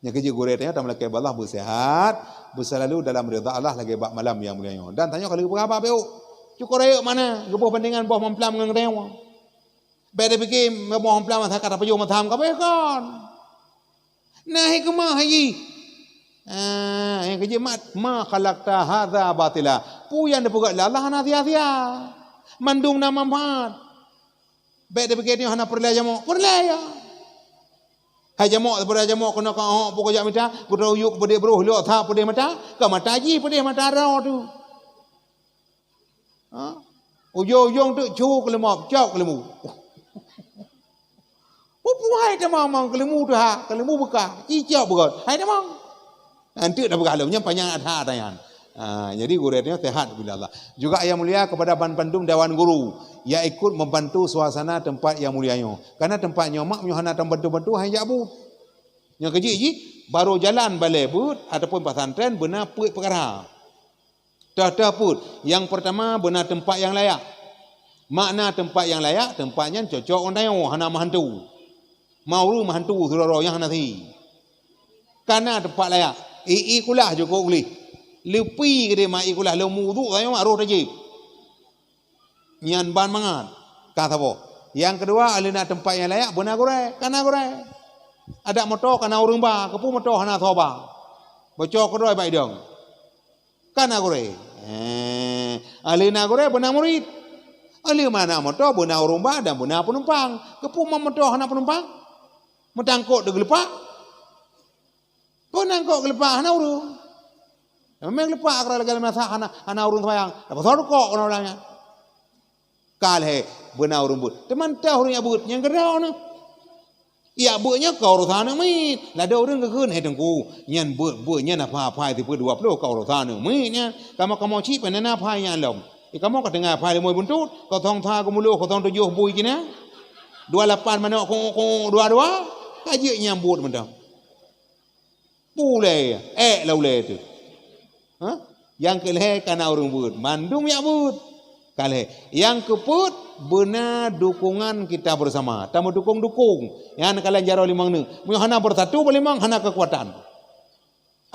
Nyang keujeuet gurèe tanyoe tameulakèe bak Allah beuseuhat, beuselalu dalam ridha Allah lagèe bak malam nyang mulia nyoe. Dan tanyoe ka lheueh geupeugah bak B O. Cukôp rayeuk mana geuboh bandingan boh mamplam ngon tanyoe. Bèk tapike boh mamplam masa ka tapajoh meutham ka beuh kon. Na hikmah jih. Ah, nyang keujeuet mat, "Ma khalaqta hadza batila." Peue nyang neupeugöt lé Allah hana sia-sia. Mandum na manfaat. Bèk tapike nyoe hana peureulèe jamok. Peureulèe ya. Hai jamok, peureulèe jamok keunoe ka hok pukon jak mita, geutanyoe yuk peudeh broh, lhok that peudeh mata, ka mata jih peudeh mata droe teuh. Ha? Ujong-ujong teuk cu keuleumah, cok keuleumbu. Pupu hai tamong-mong keuleumbu teuh ha, keuleumbu beukah, cicok beugöt. Hai tamong. Nanti dah beugah lom, nyan panyang that tanyan. Ha, jadi gurèe nyoe sehat bila Allah. Juga yang mulia kepada ban bandum dewan guru yang ikut membantu suasana tempat yang mulia nyoe. Karena tempat nyoe mak nyoe hana tabantu-bantu hai jak bu. Nyoe keujeuet jih baru jalan balè beuet ataupun pesantren beuna peuet peukara. Teuh-teuh peuet, nyang peurtama beuna teumpat nyang layak. Makna teumpat nyang layak, teumpat nyan cocok ngon tanyoe, hana meuhantu. Ma ureueng meuhantu sidroe-droe nyang hana thi. Kana teumpat layak, ié kulah jukôk gleh. Leupie keudeh ma ié kulah lom uduk tanyoe mak roh tajép. Nyan ban mangat ka saboh. Nyang keudua, aleuh na teumpat nyang layak beuna gurèe, kana gurèe. Adak moto kana ureueng ba, keupeue moto hana soe ba. Boco keudroe bak idong. Kana gurèe. Eh, aleuh na gurèe beuna murit. Aleuh mana moto beuna ureueng ba dan beuna peunumpang. Keupeue ma moto hana peunumpang? Meutangkot deuh geulupak. Peunangkot geulupak hana ureueng. Memang geulupak akra lagèe lam masa hana, hana ureueng sembahyang. Dapat soe rukok keunoe ureueng nyan. Ka lhèe beuna ureueng beuet. Teuma teuh ureueng jak beuet nyang keudroe nyoe. Jak beuet nyoe ka urosan aneuk miet. Ladôm ureueng geukheun, "Hai Teungku, nyan beuet-beuet nyan apha-apha sifeuet dua ploh ka urosan aneuk miet nyan. Kamoe-kamoe cit pane na apha nyan lom. Eh, kamoe ka teungoh apha limoe buntut, kosong sa geumuloh, kosong tujoh bui cina. Dua lapan manok kunguk-kunguk dua-dua." Ka jeuet nyang beuet mantong. Pulèe, ék lah ulèe teuh. Ha? Nyang keu lhèe kana ureueng beuet, mandum jak beuet. Ka lhèe. Nyang keu peuet, beuna dukungan kita bersama. Tameudukong-dukong. Nyan kalon jaroe limong neuk. Meunyoe hana bersatu beulimong, hana keukuatan.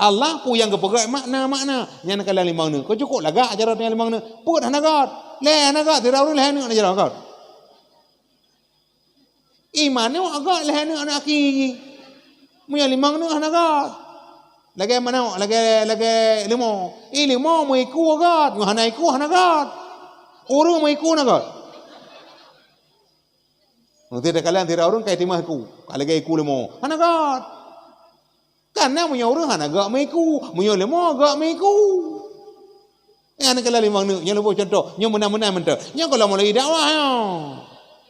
Allah peue nyang geupeugöt makna-makna. Nyan kalon limong neuk. Keu cukôp lagak jaroe limong neuk. Peuet hana göt. Lhèe hana göt, sidroe ureueng lhèe neuk hana jaroe göt. Iman nyoe agak lhèe aneuk, aneuk aki. Meunyoe limong aneuk hana göt. Lagèe manok, lagèe, lagèe leumo. Eh, leumo meuiku göt, nyoe hana iku hana göt. Ureueng meuiku hana göt. Meusti takalon sidroe ureueng ka itimah iku, ka lagèe iku leumo. Hana göt. Kana meunyoe ureueng hana göt meuiku, meunyoe leumo göt meuiku. Nyan keulah limong neuk, nyoe leumo contoh, nyoe meunan-meunan mantong. Nyoe kalau mulai dakwah nyoe.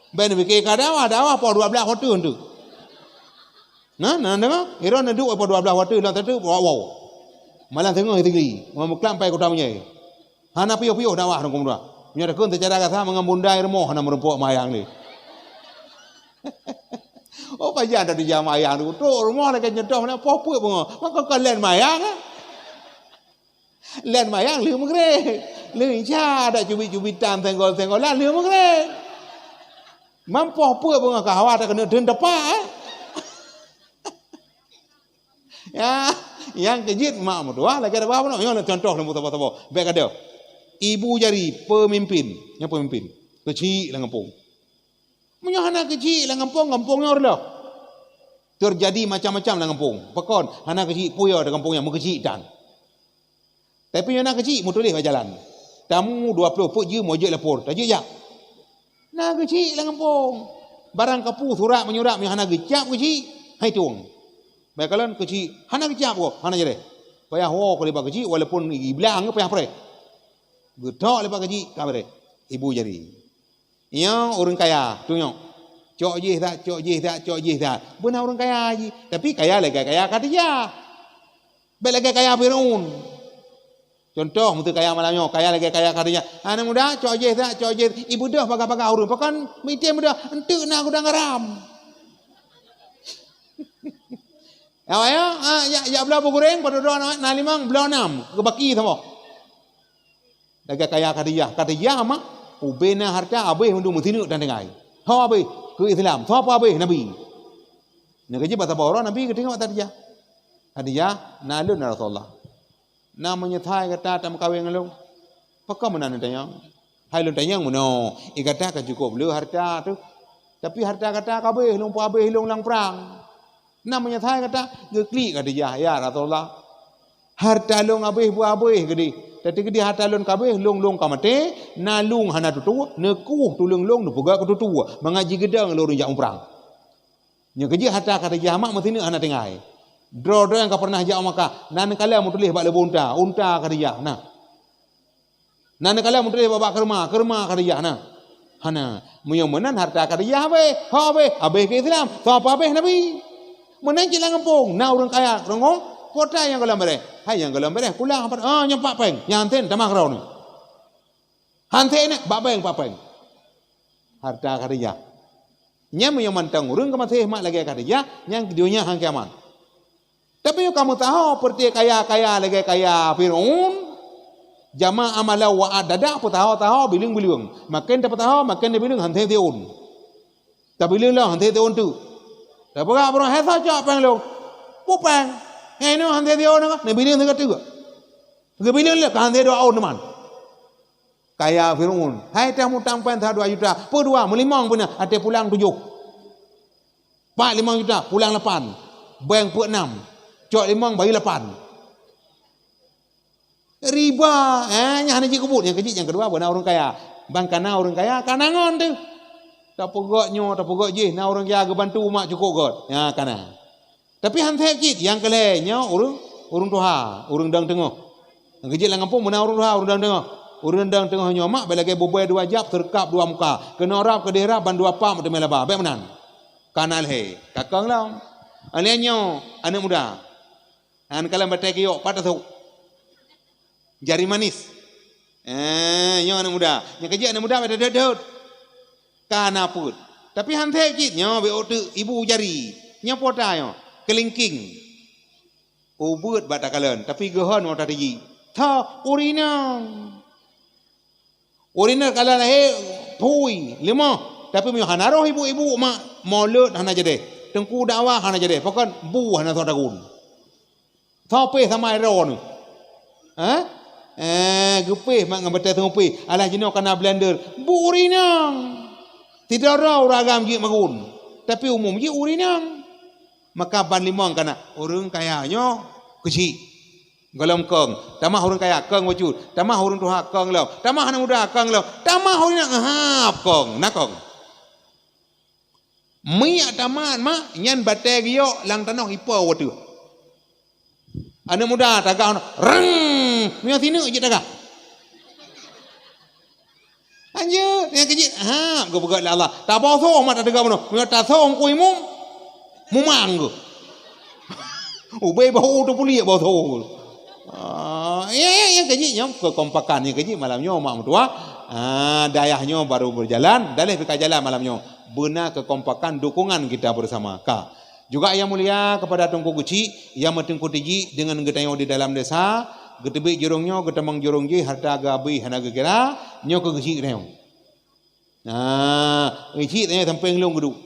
Bèk neupike ka dakwah, dakwah poh dua blah watèe tu. Nah, nah deungoe, ira neuduek poh dua blah watèe lam satu wow. Malam teungoh tigri, meukeumpai kota meunyoe. Hana piôh-piôh dakwah dong pemuda. Meunyoe takheun seucara gasa mangat bunda i rumoh hana meurumpok mayang lé. Oh, pajan dak dijak mayang tu. Trok rumoh lagèe nyoe dah, mana poh peuet beungoh. Maka kalon mayang, eh. Lheueh mayang lheueh meugreb. Lheueh isya adak cubiet-cubitan, senggol-senggolan lheueh meugreb. Mampoh peue beungoh ka hawa takeuneuk theun tepak, eh? Ya, nyang keu jeuet mak meutuah lagèe tabah bunoe. Nyoe contoh lôn saboh-saboh. Bèk gadôh. Ibu jari peumimpin, nyang peumimpin. Keuchik lam gampông. Meunyoe hana keuchik lam gampông, gampông nyoe reuloh. Teujadi macam-macam lam gampông. Pakon? Hana keuchik, peue yo di gampông nyan meukeuchik tan. Tapi meunyoe na keuchik, meutuléh bak jalan. Tamu dua ploh peuet jeuem, jeuet lapor, tajak jak. Na keuchik lam gampông. Barang kapeue surat menyurat meunyoe hana geucab keuchik, hai tueng. Bèk kalon keuchik hana geucab keuh, hana jadeh. Payah woe keuh bak keuchik, walaupun iblang payah preh. Geutok lé bak keuchik, ka beureh. Ibu jari. Nyoe ureueng kaya, tunyok. Cok jih that, cok jih that, cok jih that. Beuna ureueng kaya jih. Tapi kaya lagèe kaya Khadijah. Bèk lagèe kaya Firaun. Contoh, meuseu kaya malam nyoe, kaya lagèe kaya Khadijah. Aneuk muda, cok jih that, cok jih. Ibeudôh bagah-bagah ureueng. Pakon meuitem beudôh, enteuk na gudang garam. Awak ya, ah, ya, ya bloe beuguréng, padub droe na, na limong, bloe nam, geubaki saboh. Lagèe kaya Khadijah. Khadijah mak, ubena harta abéh mandum meusineuk dan tinggai. Ho abéh keu Islam, soe peuabéh Nabi. Nyang keujeuet bak saboh uroe Nabi geuteungoh Khadijah. Khadijah, na lôn ya Rasulullah. Na meunyeusai gata tameukawen ngon lôn. Pakon meunan neutanyong? Hai lôn tanyong meunoe, i gata ka cukôp le harta teuh. Tapi harta gata ka abéh lôn peuabéh lôn lam prang. Na meunyeusai gata? Geuklik Khadijah, "Ya Rasulullah, harta lôn abéh beu abéh geudeh. Tapi geudeh harta lôn ka abéh, lôn, lôn ka maté, naleueng hana tutoe, neukoh tuleueng lôn neupeugah keu tutoe, mangat jigeudong lôn jak u prang." Nyoe keujeuet harta Khadijah mak meusineuk hana tinggai. Droe-droe nyang ka pernah jak u Makkah, na neukalon meutuléh bak leubeh unta, unta Khadijah, na. Na neukalon meutuléh bak, bak keurma, keurma Khadijah, na. Hana. Meunyoe meunan harta Khadijah abéh, ho abéh, abéh keu Islam, soe peuabéh Nabi. Meunan cit lam gampông, na ureueng kaya, deungoe, peue atra nyang goh lom beureh. Hai nyang goh lom beureh, pulang, ah, nyoe pat péng, nyan han tem tamah keudroe nyoe. Han tem nyan, bak bank, bak bank. Harta Khadijah. Nyan meunyoe mantong ureueng ka maséh mak lagèe Khadijah, nyan donya han kiamat. Tapi nyoe ka meusaho peureuté kaya-kaya lagèe kaya Firaun, jama amalan wa adada, peusaho-saho, bileueng-bileueng. Maken tapeusaho, maken tabileueng, han tem siôn. Tabileueng lom, han tem siôn teuk. Tapeugah baroe, "Hai soe cok péng lôn?" "Peue péng? Nyan inoe han tem siôn nyoe, neubileueng sigoe teuk." Geubileueng lé, ka han tem dua ôn teuma. Kaya Firaun, hai teuh mutang péng dua juta, peue dua, meulimong beuna, até pulang tujoh. Pat limong juta, pulang lapan. Bank peuet nam. Cok limong, bayeue lapan. Riba, eh, nyan hana jikeubuet. Nyang keujeuet, nyang keudua, beuna ureueng kaya. Ban kana ureueng kaya, kana ngon teuh. Tapeugöt nyoe, tapeugöt jih, na ureueng kaya geubantu mak cukôp göt. Nyan kana. Tapi han sép cit, nyang keu lhèe nyoe ureueng, ureueng tuha, ureueng dong teungoh. Nyang keujeuet lam gampông meunan ureueng tuha, ureueng dong teungoh. Ureueng dong teungoh nyoe mak bèk lagèe bubèe dua jab, seureukab dua muka. Keunoe rab, keudeh rab, ban dua pam teumè laba. Bèk meunan. Kana lhèe, ka kong lom. Alèh nyoe, aneuk muda. Nyan kalon batèe geuyok, pat tasôk. Jari manis. Eh, nyoe aneuk muda. Nyang keujeuet aneuk muda bèk dot-dot. Kana peuet. Tapi han sép cit nyoe bèk ôk teuk ibu jari. Nyoe peue atra nyoe. Keulingking. Ubeuet bak takalon, tapi geuhon watèe tajik. Tho, ureueng inong. Ureueng inong ka lahé phui, leumoh. Tapi meunyoe hana roh ibu-ibu mak, mulod hana jadeh. Teungku dakwah hana jadeh. Pakon bu hana soe tagun. Soe péh sama droeneuh? Hah? Eh, geupéh mak ngon batèe teungku péh. Alah jinoe kana blender. Bu ureueng inong. Sidroe-droe ureueng agam jeuet magun. Tapi umum jih ureueng inong. Maka ban limong kana ureueng kaya nyoe keuchik. Gohlom kong. Tamah ureueng kaya kong bacut. Tamah ureueng tuha kong lom. Tamah aneuk muda kong lom. Tamah ureueng inong hab kong. Na kong. Miek tamat mak, nyan batèe geuyok lam tanoh ipo watèe. Aneuk muda tagah, reng! Meunyoe sineuk jeuet tagah. Lanjut, nyang keujeuet, ha, geupeugah lé Allah. Taboh sôh mak tateuga bunoe. Meunyoe tasôh ku imum, mumang geuh. Ubé bahu tu puliek boh tho. Ah, ya, ya, ya, keujeuet nyoe, keukompakan nyang keujeuet malam nyoe mak meutuah. Ah, dayah nyoe baru berjalan, daleh pih ka jalan malam nyoe. Beuna keukompakan dukungan kita bersama. Ka. Juga yang mulia kepada Teungku Keuchik yang meuteungku tiji dengan geutanyoe di dalam desa, Geuteubiet jurông nyoe, geutamong jurông jéh, hareuta geuabéh hana geukira, nyoe keuh geuchik tanyoe. Nah, geuchik tanyoe sampéng lôn geuduek.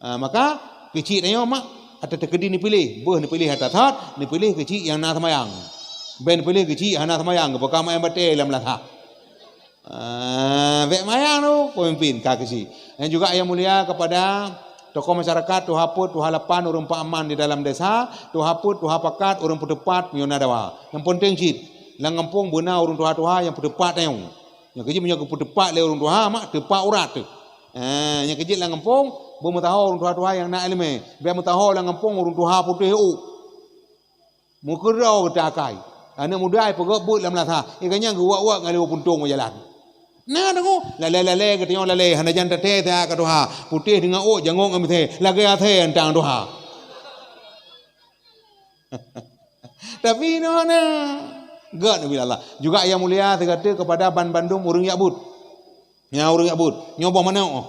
Ah, maka keuchik tanyoe mak ata teukeudi neupiléh, beuh neupiléh ata that, neupiléh keuchik nyang na seumayang. Bèk neupiléh keuchik hana seumayang, geupeugah mak nyang batèe lam lasah. Ah, bèk mayang tu pemimpin ka keuchik. Dan juga yang mulia kepada tokoh masyarakat, tuha peuet, tuha lapan, ureueng peuaman di dalam desa, tuha peuet, tuha pakat, ureueng peuteupat, meunyoe na dawa. Nyang penting cit, lam gampông beuna ureueng tuha-tuha nyang peuteupat tanyoe. Nyang keujeuet meunyoe geupeuteupat lé ureueng tuha, mak teupat urat teuh. Eh, nyang keujeuet lam gampông, beumeusaho ureueng tuha-tuha nyang na iéleumé. Bèk meusaho lam gampông ureueng tuha putéh ôk. Meukeurau geuta akai. Aneuk muda ipeugöt beuet lam lasah. Ié ganyang geuwak-wak ngon lewat puntông u jalan. Na deungoe, lalée-lalée geutanyoe lalée, hana jan tathée that ka tuha. Putéh deungon ôk, jangok ngon misée. Lagée asée antang tuha. Tapi inoe na. Gét neubi Allah. Juga yang mulia sigoe teuk kepada ban bandum ureueng jak buet. Nyan ureueng jak buet. Nyoe boh manok.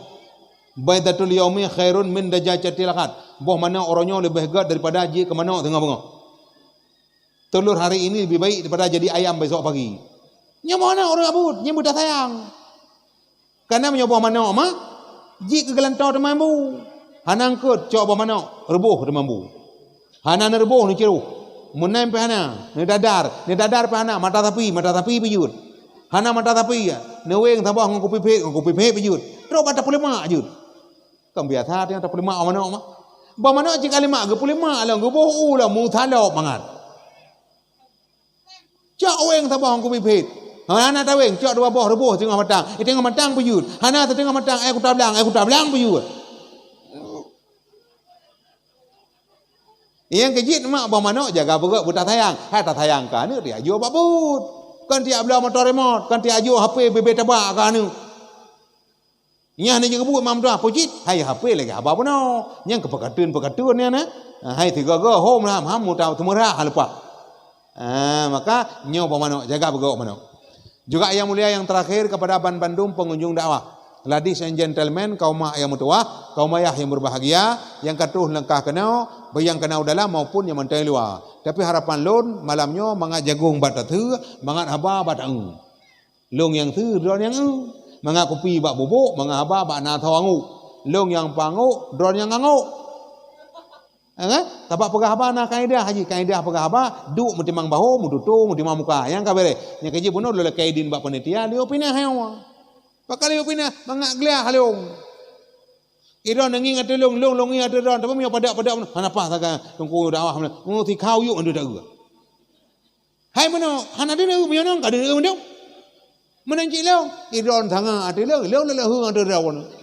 Baidatul yaumi khairun min dajajatil ahad. Boh manok uroe nyoe leubeh gét daripada jeuet keu manok teungoh beungoh. Telur hari ini lebih baik daripada jadi ayam besok pagi. Nyoe boh manok ureueng jak buet, nyan beuta sayang. Kana meunyoe boh manok mah, jeuet keu geulantoe teuma bu. Hana eungkôt cok boh manok, reuboh teuma bu. Hana neureuboh neuciroh. Meunan pih hana, neudadar, neudadar pih hana, mata sapi, mata sapi pih jeuet. Hana mata sapi, neuweng saboh ngon kupi phét, ngon kupi phét pih jeuet. Trok bak tapeulemak jeuet. Kan biasa teuh tapeulemak boh manok mah. Boh manok cit ka lemak, geupeulemak lom, geuboh u lom, meusalop mangat. Cok weng saboh ngon kupi phét. Ha, hana taweng, cok dua boh reuboh teungoh matang. Eh, teungoh matang pih jeuet. Hana teungoh matang, eh, kuta blang, eh, kuta blang pih jeuet. Nyang keujeuet mak boh manok jaga beugöt beuta sayang. Hai tasayang keu aneuk, tiak jok bak buet. Kon tiak bloe moto remote, kon tiak jok H P bebe tabak keu aneuk. Nyan hana jeuet keu buet mak meutuah, peue cit? Hai H P lagèe haba bunoe. Nyan keu peukateun-peukateun nyan, eh. Hai sigoe-goe hom lam ham muta teumeurah leupah. Ah, maka nyoe boh manok, jaga beugöt manok. Juga yang mulia yang terakhir kepada ban bandum pengunjung dakwah. Ladies and gentlemen, kaum mak yang meutuah, kaum ayah yang berbahagia, yang ka troh leungkah keunoe, baik nyang keunoe dalam maupun nyang mantong luwa. Tapi harapan lôn malam nyoe mangat jagong bak tateue, mangat haba bak taeu. Lôn nyang teue, droe nyang eu. Mangat kupi bak bubôk, mangat haba bak na tho angoe. Lôn nyang pangok, droe nyang angok. Eh, kan? Sabab peugah haba na kaedah jih, kaedah peugah haba, duek meutimang bahô, meututoe meutimang muka. Nyang ka beureh. Nyang keujeuet bunoe lôn lakèe idin bak panitia, lheuh pinah hai Allah. Pakon lheuh pinah, mangat gleh lôn. Idroe neungieng ateueh lôn, lôn, lôn ngieng ateueh droe, tapi meunyoe padak-padak, hana paih sagai teungku dakwah, oh, si kau yuk, aduh, tak geuh. Hai meunoe, hana deungoe meunyoe nang ka deungoe meunoe. Meunan cit lôn, idon sanga ateueh lôn, lôn lôn lôn ateueh droe.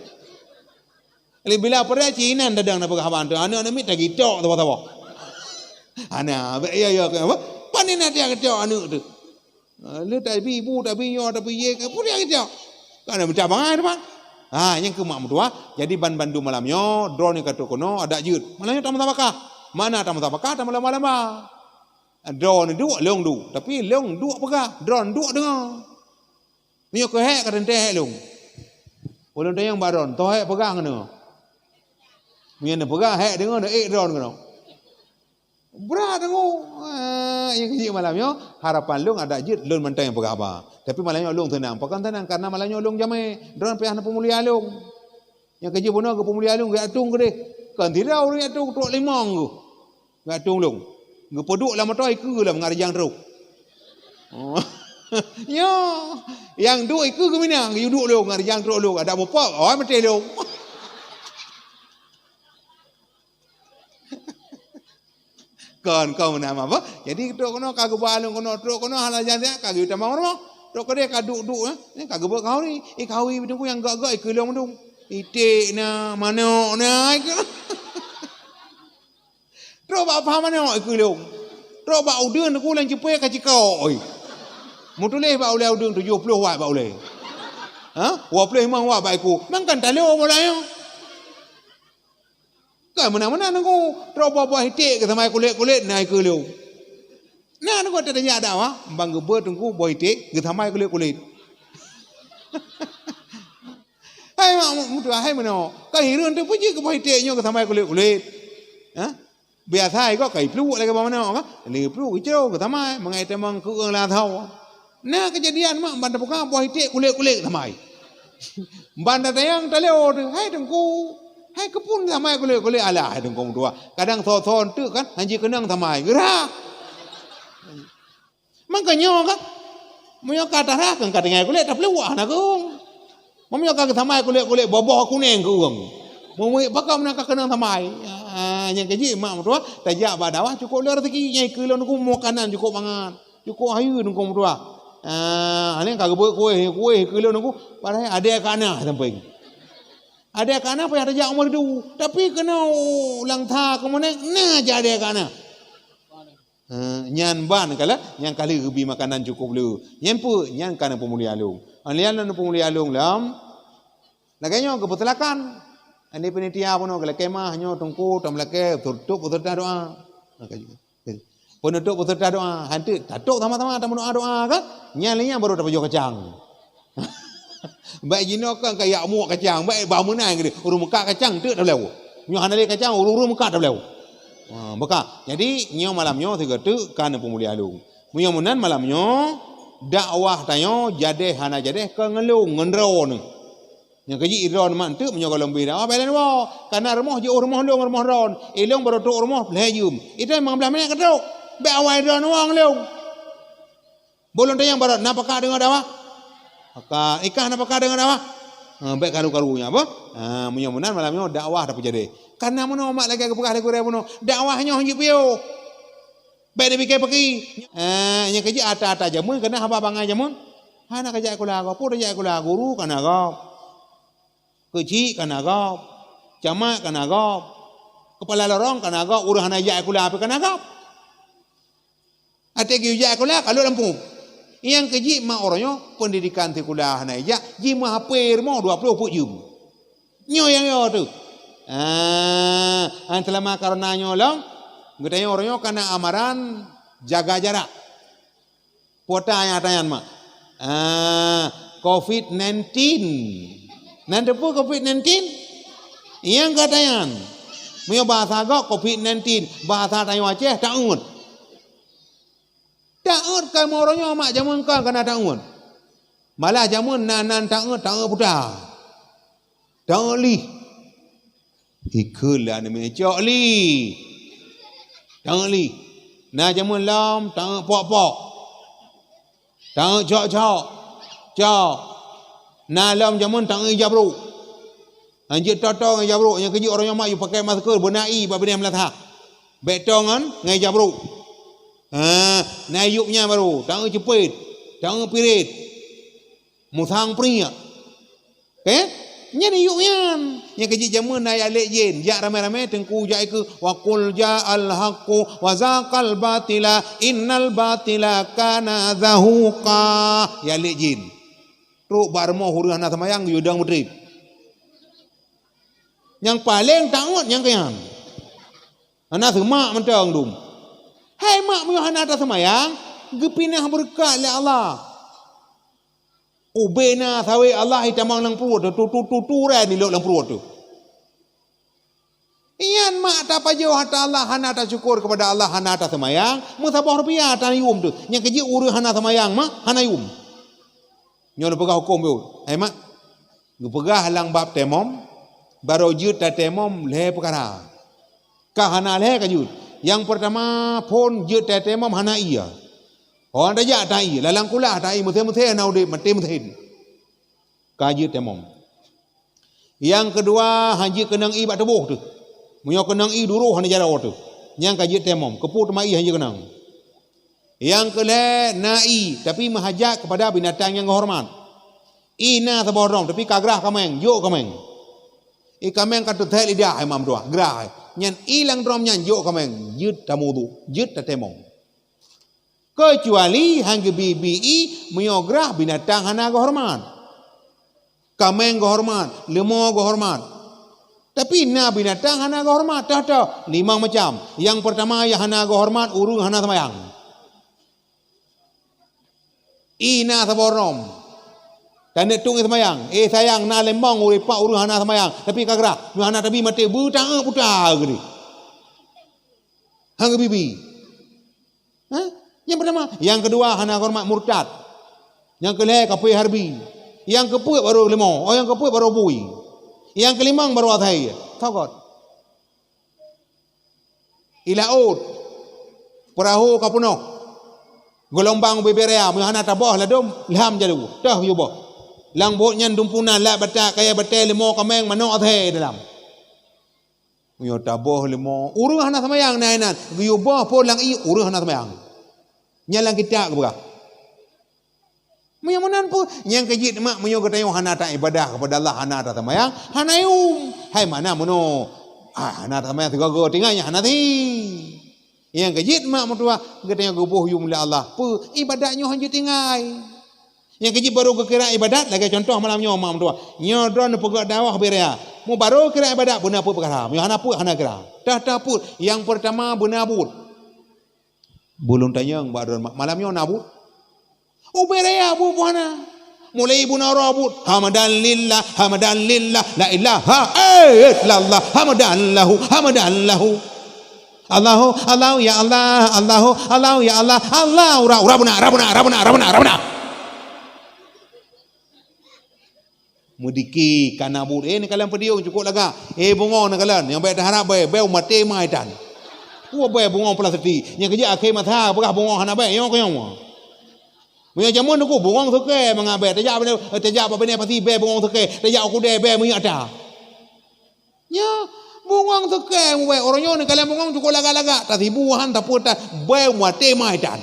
Lé bila peureulèe cit inan dadang na peugah haba teuh, aneuk-aneuk miet tagitok saboh-saboh. Hana, bèk ya ya ke apa? Pane na dia gitok aneuk teuh. Ha, lé tabi bu, tabi nyoe, tabi ye ke, peue dia gitok? Kan ada macam bangai teuma. Ha, nyang keu mak meutuah, jadi ban bandum malam nyoe, droeneuh ka trok keunoe, adak jeuet. Malam nyoe tamusabakah. Mana tamusabakah, tamalamba-lamba. Droeneuh duek, lôn duek. Tapi lôn duek peugah, droeneuh duek deungoe. Meunyoe keuh hék ka teuntèe hék lôn. Ulôn tanyong bak droeneuh, toh hék peugah ngon deungoe. Meunyoe neupeugah hék deungoe, neuék droeneuh keunoe. Brat deungoe. Ah, nyang keu jeuet malam nyoe, harapan lôn adak jeuet lôn mantong nyang peugah haba. Tapi malam nyoe lôn seunang. Pakon seunang? Karena malam nyoe lôn jamé. Droeneuh payah neupeumulia lôn. Nyang keu jeuet bunoe geupeumulia lôn, geujak tueng keudeh. Kon sidroe ureueng jak tueng, trok limong geuh. Geujak tueng lôn. Geupeuduek lam moto, ikeue lom ngon rijang trok. Oh. Nyoe, nyang duek ikeue geuminang, geuyue duek lôn ngon rijang trok lôn. Adak mupok, oh, meuté lôn. Kon, kon meunan apa? Jadi trok keunoe ka geuba lôn keunoe, trok keunoe hana jan siat ka geutamong rumoh. Trok keudeh ka duek-duek, eh. Ka geubeuet khanuri. Eh, khanuri beutungku nyang gak-gak ikeue lôn mandum. Iték na, manok na, ikeue. Trok bak pha manok ikeue lôn. Trok bak udeuen teungku lam ceupe ka cikok, oi. Meutuléh bak ulèe udeuen tujoh ploh wat bak ulèe. Ha? Dua ploh limong wat bak iku. Mangkan talo mulai nyoe. Kan meunan-meunan teungku, trok boh-boh iték geusamai kulét-kulét na ikeue lôn. Na teungku teudeungoe dakwah, ban geubeuet teungku boh iték geusamai kulét-kulét. Hai mak meutuah, hai meunoe, ka hireuen teuh peue jeuet keu boh iték nyoe geusamai kulét-kulét. Ha? Biasa ikot kai pluek lagèe bak manoe kan. Lé pluek icrong keu tamai, mangat tamong keu ureueng lam tho. Na keujadian mak ban tabuka boh iték kulét-kulét tamai. Ban tatanyong talo tu, "Hai Teungku, hai keupeue tamai kulét-kulét?" "Alah hai Teungku meutuah, kadang soe-soe enteuk kan, han jikeunong tamai." Geura. Mangkonyoe kan, meunyoe ka tarah kan ka tinggai kulét tapluwah na keuung. Meunyoe ka geutamai kulét-kulét boboh kuneng keuung. Meumeuet pakon meunan ka keunong tamai. Ah, nyang keujih mak meutuah tajak bak dakwah cukôp le rezeki nyang keu lôn nunggu makanan cukôp mangat. Cukôp hayeue nunggu meutuah. Ah, nyan ka geubeuet kueh, kueh keu lôn nunggu padahai adèe ka na sampéng. Adèe ka na payah tajak u Meureudu. Tapi keunoe lam tha keumeunang na jih adèe ka na. Eh, nyan ban kala, nyan kali geubi makanan cukôp le. Nyan peue? Nyan ka neupeumulia lôn. An lian neupeumulia lôn lom. Lagèe nyoe geupeusilakan. Ani panitia bunoe geulakèe mah nyoe teungku tam lakèe tutup beserta doa. Maka juga. Penutup beserta doa. Hantu tatok sama-sama tamu doa-doa kan? Nyan lé nyan baru tapajoh kacang. Baik jinoe kan kayak muak kacang, baik ba meunan gede. Ureueng muka kacang teuk dah blau. Nyoe hana lé kacang, ureueng-ureueng muka dah blau. Ha, beka. Jadi nyoe malam nyoe sigoe teuk kan peumulia lôn. Meunyoe meunan malam nyoe dakwah tanyoe jadeh hana jadeh ka ngeulong ngon droeneuh. Nyang keujih idroeneuh mak enteuk meunyoe goh lom bri dakwah bèk lôn woe. Kana rumoh jiôh rumoh lôn rumoh droeneuh. Ilôn baru trok rumoh lhèe jeuem. Itu limong blah minèt ka trok. Bèk awai droeneuh woe ngon lôn. Bolon tanyong barat, na pakat deungoe dakwah? Pakat. Ikah na pakat deungoe dakwah? Ha, bèk karu-karu nyan apa? Ha, meunyoe meunan malam nyoe dakwah tapeujadeh. Kana meunoe mak lagèe geupeugah lé gurèe bunoe, dakwah nyoe hanjeuet piôh. Bèk dipike paki. Ha, nyang keujih ata-ata jameun kana haba bangai jameun. Hana kajak sikula gob, peue tajak sikula guru kana gob. Keuchik kana gob. Camat kana gob. Keupala lorong kana gob, ureueng hana jak sikula pih kana gob. Até geujak sikula ka lhok lam pruet. Nyang keujih mak uroe nyoe pendidikan sikula hana ijak, jimeuhapé rumoh dua ploh peuet jeuem. Nyoe nyang yo teuh. Ah, selama corona nyoe lom, geutanyoe uroe nyoe kana amaran jaga jarak. Puasa nyang tanyan mak. Ah, covid nineteen. Nan teupeu covid nineteen? Nyang ka tanyan. Meunyoe bahasa gob covid nineteen, bahasa tanyoe Aceh taeut. Taeut kamoe uroe nyoe mak jameun kon kana taeut. Malah jameun nan-nan taeut, taeut puta. Taeut lih. Ikheun lé aneuk miet cok lih. Taeut lih. Na jameun lom taeut pok-pok. Taeut cok-cok. Cok. Na lom jameun taeut ija brôk. Hanjeuet toto ngon ija brôk nyang keujeuet uroe nyoe mak yue pakai masker beuna ie bak binéh meulatha. Bèk to ngon ngon ija brôk. Ha, na yup nyan baru, taeu ceupet, taeu piret. Musang priek. Oke? Nyan yup nyan. Nyang keujeuet jameun na ya lek jén, jak ramé-ramé teungku jak ikeu wa qul ja'al haqqu wa zaqal batila innal batila kana zahuqa. Ya lek jén. Trok bak rumoh ureueng hana seumayang geuyue dong meutrép. Nyang paleng taôt nyang keu nyan. Hana seumak mantong dum. Hai mak meunyoe hana taseumayang, geupinah beureukat lé Allah. Ubé na sawét Allah itamong lam pruet teuh, tu tu tu tu ran ilok lam pruet teuh. Nyan mak tapajoh ata Allah hana tasyukur keupada Allah hana taseumayang, meusaboh rupiah tanayum teuh. Nyang keujeuet ureueng hana seumayang mak hana yum. Nyoe neupeugah huköm yue. Hai mak, geupeugah lam bab temom, barô jeuet tatemom lhée peukara. Ka hana lhée ka jeuet. Nyang peurtama phon jeuet tatemom hana ie. Ho tajak ta ie, lalang kulah ta ie, meusén-meusén hana udeb, maté meusén. Ka jeuet temom. Nyang keudua, han jeuet keunong ie bak tuboh teuh. Meunyoe keunong ie duroh hana jaroe teuh, nyan ka jeuet temom. Keupeue teuma ie han jeuet keunong? Nyang keulhée na ie, tapi meuhajat keupada binatang nyang geuhoreumat. Ie na saboh drom, tapi ka grah kaméng, jok kaméng. Ie kaméng ka teuthét lidah, imam dua, grah. Nyan ie lam drom nyan jok kaméng, jeuet tamudhu, jeuet tatemom. Keucuali han geubi-bi ie meunyoe grah binatang hana geuhoreumat. Kaméng geuhoreumat, leumo geuhoreumat. Tapi na binatang hana geuhoreumat, toh-toh, limong macam. Nyang peurtama nyang hana geuhoreumat, ureueng hana seumayang. Ie na saboh drom. Taneuk tueng ie seumayang. Eh sayang, na limong ureueng pat ureueng hana seumayang. Tapi ka grah, nyoe hana tabi maté, beutaeu buta geude. Han geubi-bi. Ha? Nyang peurtama, nyang keudua hana horeumat, murtad. Nyang keulhèe kafé harbi. Nyang keupeuet barô leumo, oh nyang keupeuet barô bui. Nyang keulimong barô asèe, thogot. I laôt, peurahô ka peunoh. Geulombang bubé raya, meunyoe hana taboh ladôm, lham jalu, toh geuyue boh. Lam bot nyan dumpunan, lat batak, kayèe batèe, leumo kaméng, manok asèe dalam. Meunyoe taboh leumo, ureueng hana seumayang na inan, geuyue boh phôn lam ié, ureueng hana seumayang. Nyan lam kitab geupeugah. Meunyoe meunan peue, nyang keu jeuet mak, meunyoe geutanyoe hana taibadah keupada Allah, hana taseumayang, hana yum. Hai mana meunoe? Ah, hana taseumayang sigoe-goe, tinggai nyan hana thi. Nyang keu jeuet mak meutuah, geutanyoe geuboh yum lé Allah. Peue? Ibadat nyoe hanjeuet tinggai. Nyang keu jeuet barô geukira ibadat, lagèe contoh malam nyoe mak meutuah. Nyoe droeneuh peugöt dakwah bubé raya. Meu barô kira ibadat, beuna peuet peukara. Meunyoe hana peuet, hana kira. Tah-tah peuet, nyang peurtama beuna buet. Bulôn tanyong bak droeneuh, malam nyoe na buet? Ubé raya buet-buet na. Mulai ibu nara buet, hamdan lillah, hamdan lillah, la ilaha illallah, hamdan lahu, hamdan lahu. Allahu, Allahu ya Allah, Allahu, Allahu ya Allah, Allah, ura, ura beuna, ura beuna, ura beuna, ura beuna. Meudiki kana buet, eh, neukalon podium cukôp lagak. Eh, bungong neukalon, nyang bèk taharap bèe, bèe maté mai tan. Peue bèe bungong plastik, nyang keu jeuet akhé masa peugah bungong hana bèe, nyoe keu nyoe. Meunyoe jameun teungku bungong seukée mangat bèe, tajak, tajak bak binéh pasi bèe bungong seukée, tajak u keudè bèe minyeuk ata. Nyoe bungong seukée mubèe, uroe nyoe neukalon bungong cukôp lagak-lagak, tasibu han tapeue tan, bèe maté mai tan.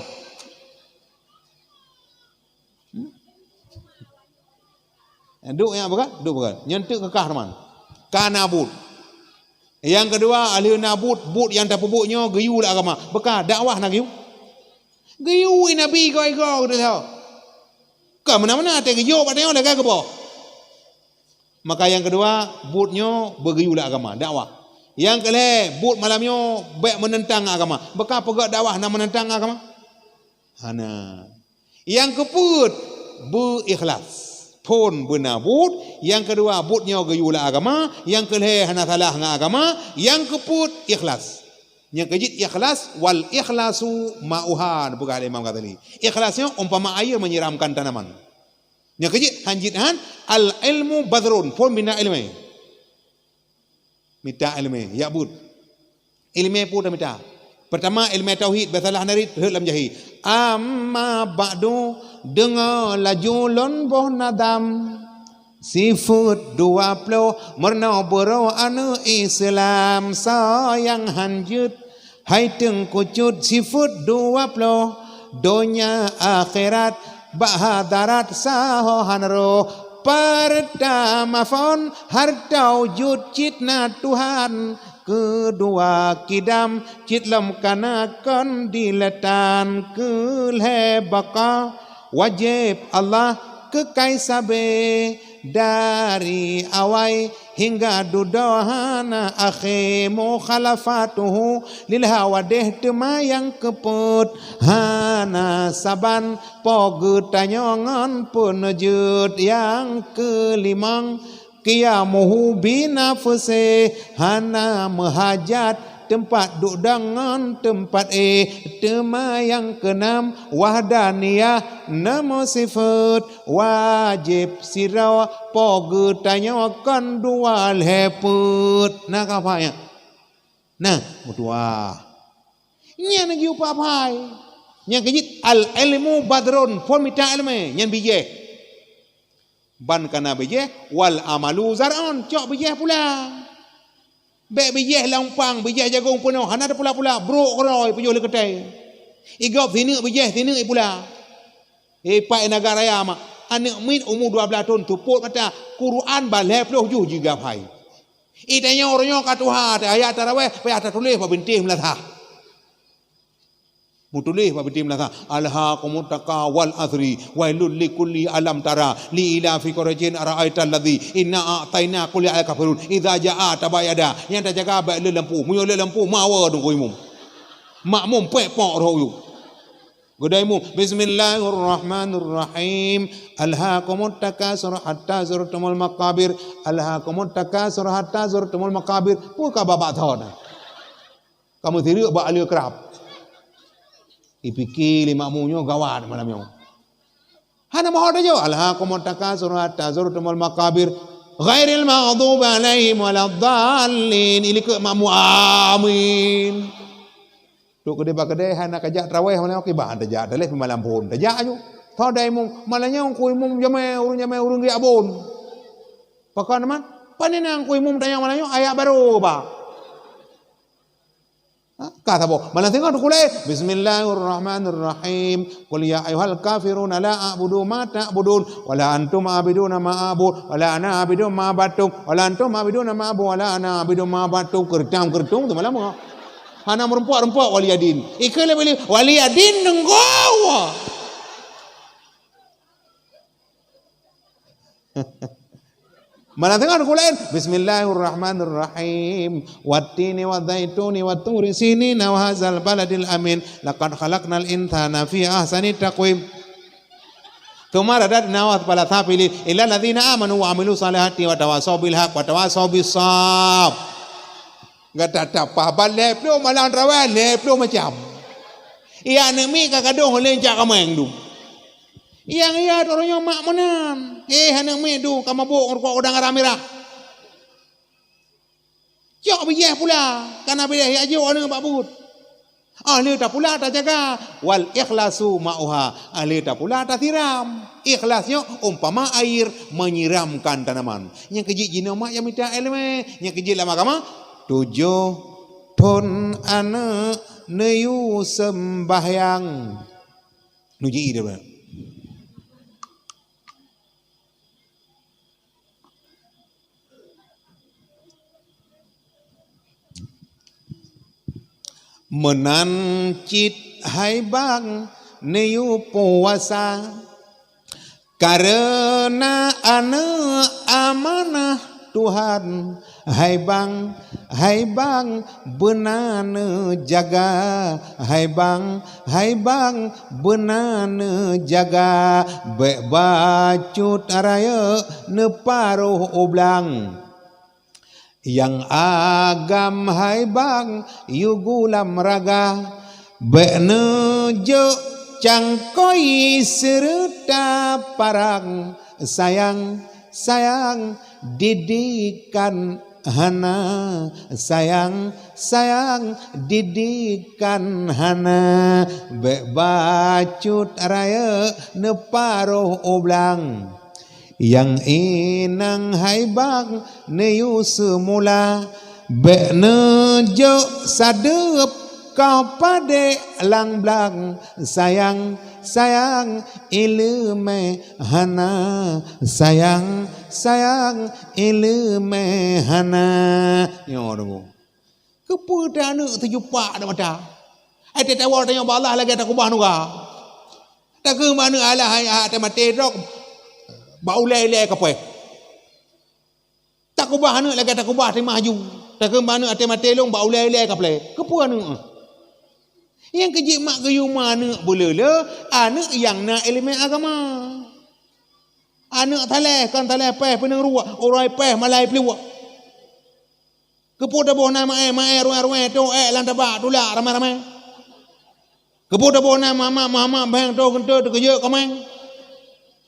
Duek nyan beukan? Duek beukan. Nyan teuk keukah teuma. Kana buet. Nyang keudua, ahli na buet, buet nyang tapeubuet nyoe geuyue lam agama. Beuka dakwah na geuyue. Geuyue Nabi igoe-igoe geutanyoe. Ka meunan-meunan até geujok bak tanyoe lagèe geuboh. Maka nyang keudua, buet nyoe beugeuyue lam agama, dakwah. Nyang keulhèe, buet malam nyoe bèk meunentang agama. Beuka peugöt dakwah na meunentang agama? Hana. Nyang keupeuet, beu ikhlas. Phôn beuna buet, nyang keudua buet nyoe geuyue lam agama, nyang keulhèe hana salah ngon agama, nyang keupeuet ikhlas. Nyang keu jeuet ikhlas, wal ikhlasu ma'uha, peugah lé Imam Ghazali. Ikhlas nyoe umpama air menyiramkan tanaman. Nyang keu jeuet han jeuet han, al ilmu badrun, phôn beuna ileumèe. Mita ileumèe, jak beuet. Ileumèe peue tamita? Peurtama, ileumèe tauhid, beusalah narit, rhot lam jahé. Amma ba'du, deungoe laju lôn boh nadam. Sifeuet dua ploh, meurunoe beurôh aneuk Islam, soe nyang han jeuet, hai Teungku Cut, sifeuet dua ploh, donya akhirat, bak hadarat saho han roh. Peurtama phôn, hareuta jeuet cit na Tuhan. Keudua kidam, cit lom kana kon dilèe tan. Keulhèe baqa, wajéb Allah keukai sabé. Dari awai hingga dudoe hana akhé, mukhalafatuhu lil hawadih, teuma nyang keupeuet hana saban po geutanyoe ngon peuneujeuet. Nyang keulimong, qiyamuhu binafsih, hana meuhajat teumpat duek dong ngon teumpat éh. Teuma nyang keunam, wahdaniyah, na meuseufeuet, wajéb sidroe po geutanyoe kon dua lhèe peuet. Na ka paham nyan? Nah, meutuah. Nyan lagèe upat phai. Nyang keu jeuet al ilmu badrun, phôn mita ileumèe, nyan bijèh. Ban kana bijèh, wal amalu zar'un, cok bijèh pula. Bèk bijèh lam umpang, bijèh jagông peunoh, hana teupula-pula, brôk keudroe ipeujôh lé keutai. Igob sineuk bijèh, sineuk ipula. Ipat i Nagan Raya mak, aneuk miet umu dua blaih thôn, seupôt mata, Quran ba lhèe ploh juh jigob hai. Itanyoe uroe nyoe ka tuha, ayat tarawèh payah tatuléh bak bintéh meulasah. Meutuléh bak bintéh meulasah, "Alhaakumut taqwa wal asri, wailul likulli alam tara, li ilafi Quraisyin ara'aital ladzi, inna a'taina qul ya ayyuhal kafirun, idza jaa tabayada." Nyang tajaga bèk le lampu, meunyoe le lampu mawa deungö imum. Makmum pèk pok roh uyuek. Geuda imum, "Bismillahirrahmanirrahim. Alhaakumut takasur hatta zurtumul maqabir. Alhaakumut takasur hatta zurtumul maqabir." Peue ka babah thon? Ka meusireuk bak aleue krab. Ipike lé makmum nyoe gawat malam nyoe. Hana meuho tajak. Alhaakumut takatsur hatta zurtumul maqabir. Ghairil maghdubi alaihim waladdallin. Ilikot makmum, amin. Trok keudeh bak keudeh, hana kajak taraweh malam nyoe, kiban tajak, daleh malam phon tajak aju. Tho dai imum, malam nyoe ku imum jamé, ureueng jamé, ureueng geujak bon. Pakon teuma? Pane na ku imum tanyong malam nyoe, ayat barô ba. Ha, ka saboh. Malam singoh teukulai, "Bismillahirrahmanirrahim. Qul ya ayyuhal kafiruna la a'budu ma ta'budun, wa la antum 'abiduna ma a'bud, wa la ana 'abidun ma 'abadtum, wa la antum 'abiduna ma a'bud, wa la ana 'abidun ma 'abadtum." Keureutam-keureutum tu malam nyoe. Hana meureumpok-reumpok wali adin. Ikeu lé beli wali adin deungoe. Malam singoh teukulai, "Bismillahirrahmanirrahim. Wattini wadzaituni wa turi sinina wa hadzal baladil amin. Laqad khalaqnal insana fi ahsani taqwim. Tsumma radadnahu asfala safilin. Illal ladzina amanu wa 'amilus shalihati wa tawasau bil haq wa tawasau bis sab." Gata tapah ban lhèe ploh malam taraweh, lhèe ploh macam. Iya aneuk miet ka gadôh lé cak kaméng tu. Nyang iya droe nyoe mak meunan. Eh, aneuk miet tu ka mabôk ngon rukok udang garam mirah. Cok bijéh pula, kana bijéh yak jok aneuk bak buet. Ah lheueh tapula tajaga, wal ikhlasu ma'uha. Ah lheueh tapula tasiram. Ikhlas nyoe umpama air menyiramkan tanaman. Nyang keujeuet jinoe mak nyang mita iéleumé, nyang keujeuet lam agama, tujoh thon aneuk neuyue seumbahyang. Nuji idéh. Meunan cit hai bang neuyue puasa, kareuna aneuk amanah Tuhan. Hai bang, hai bang, beuna neujaga. Hai bang, hai bang, beuna neujaga. Bék bacut rayeuk neuparoh u blang. Nyang agam hai bang yue gulam raga. Bék neujok cangkôi seureuta parang. Sayang, sayang, didikan hana. Sayang, sayang, didikan hana. Bék bacut rayeuk neuparoh u blang. Nyang inong hai bang neuyue seumula. Bék neujok sadeueb ka padé lam blang. Sayang, sayang, iéleumé hana. Sayang, sayang, iéleumé hana. Nyoe deungoe. Keupeue teuh aneuk teujupak lam mata? Ai tatawa tanyoe bak Allah lagée takeubah nura. Takheun bak aneuk alah hai até maté trok bak ulée-ulée kapoh. Takeubah aneuk lagée takeubah timah aju. Takheun bak aneuk até maté lôn bak ulée-ulée kaplé. Keupeue aneuk? Nyang keujeuet mak geuyue ma aneuk beuleule, aneuk nyang na iéleumé agama. Aneuk saleh kon saleh péh pineung ruek, uroe péh malai pluek. Keupeue taboh nan Maé, Maé ruwéng-ruwéng, toh ék lam tabak tulak ramé-ramé. Keupeue taboh nan Muhammad, Muhammad bheng toh geunteue teukeujeuet kaméng.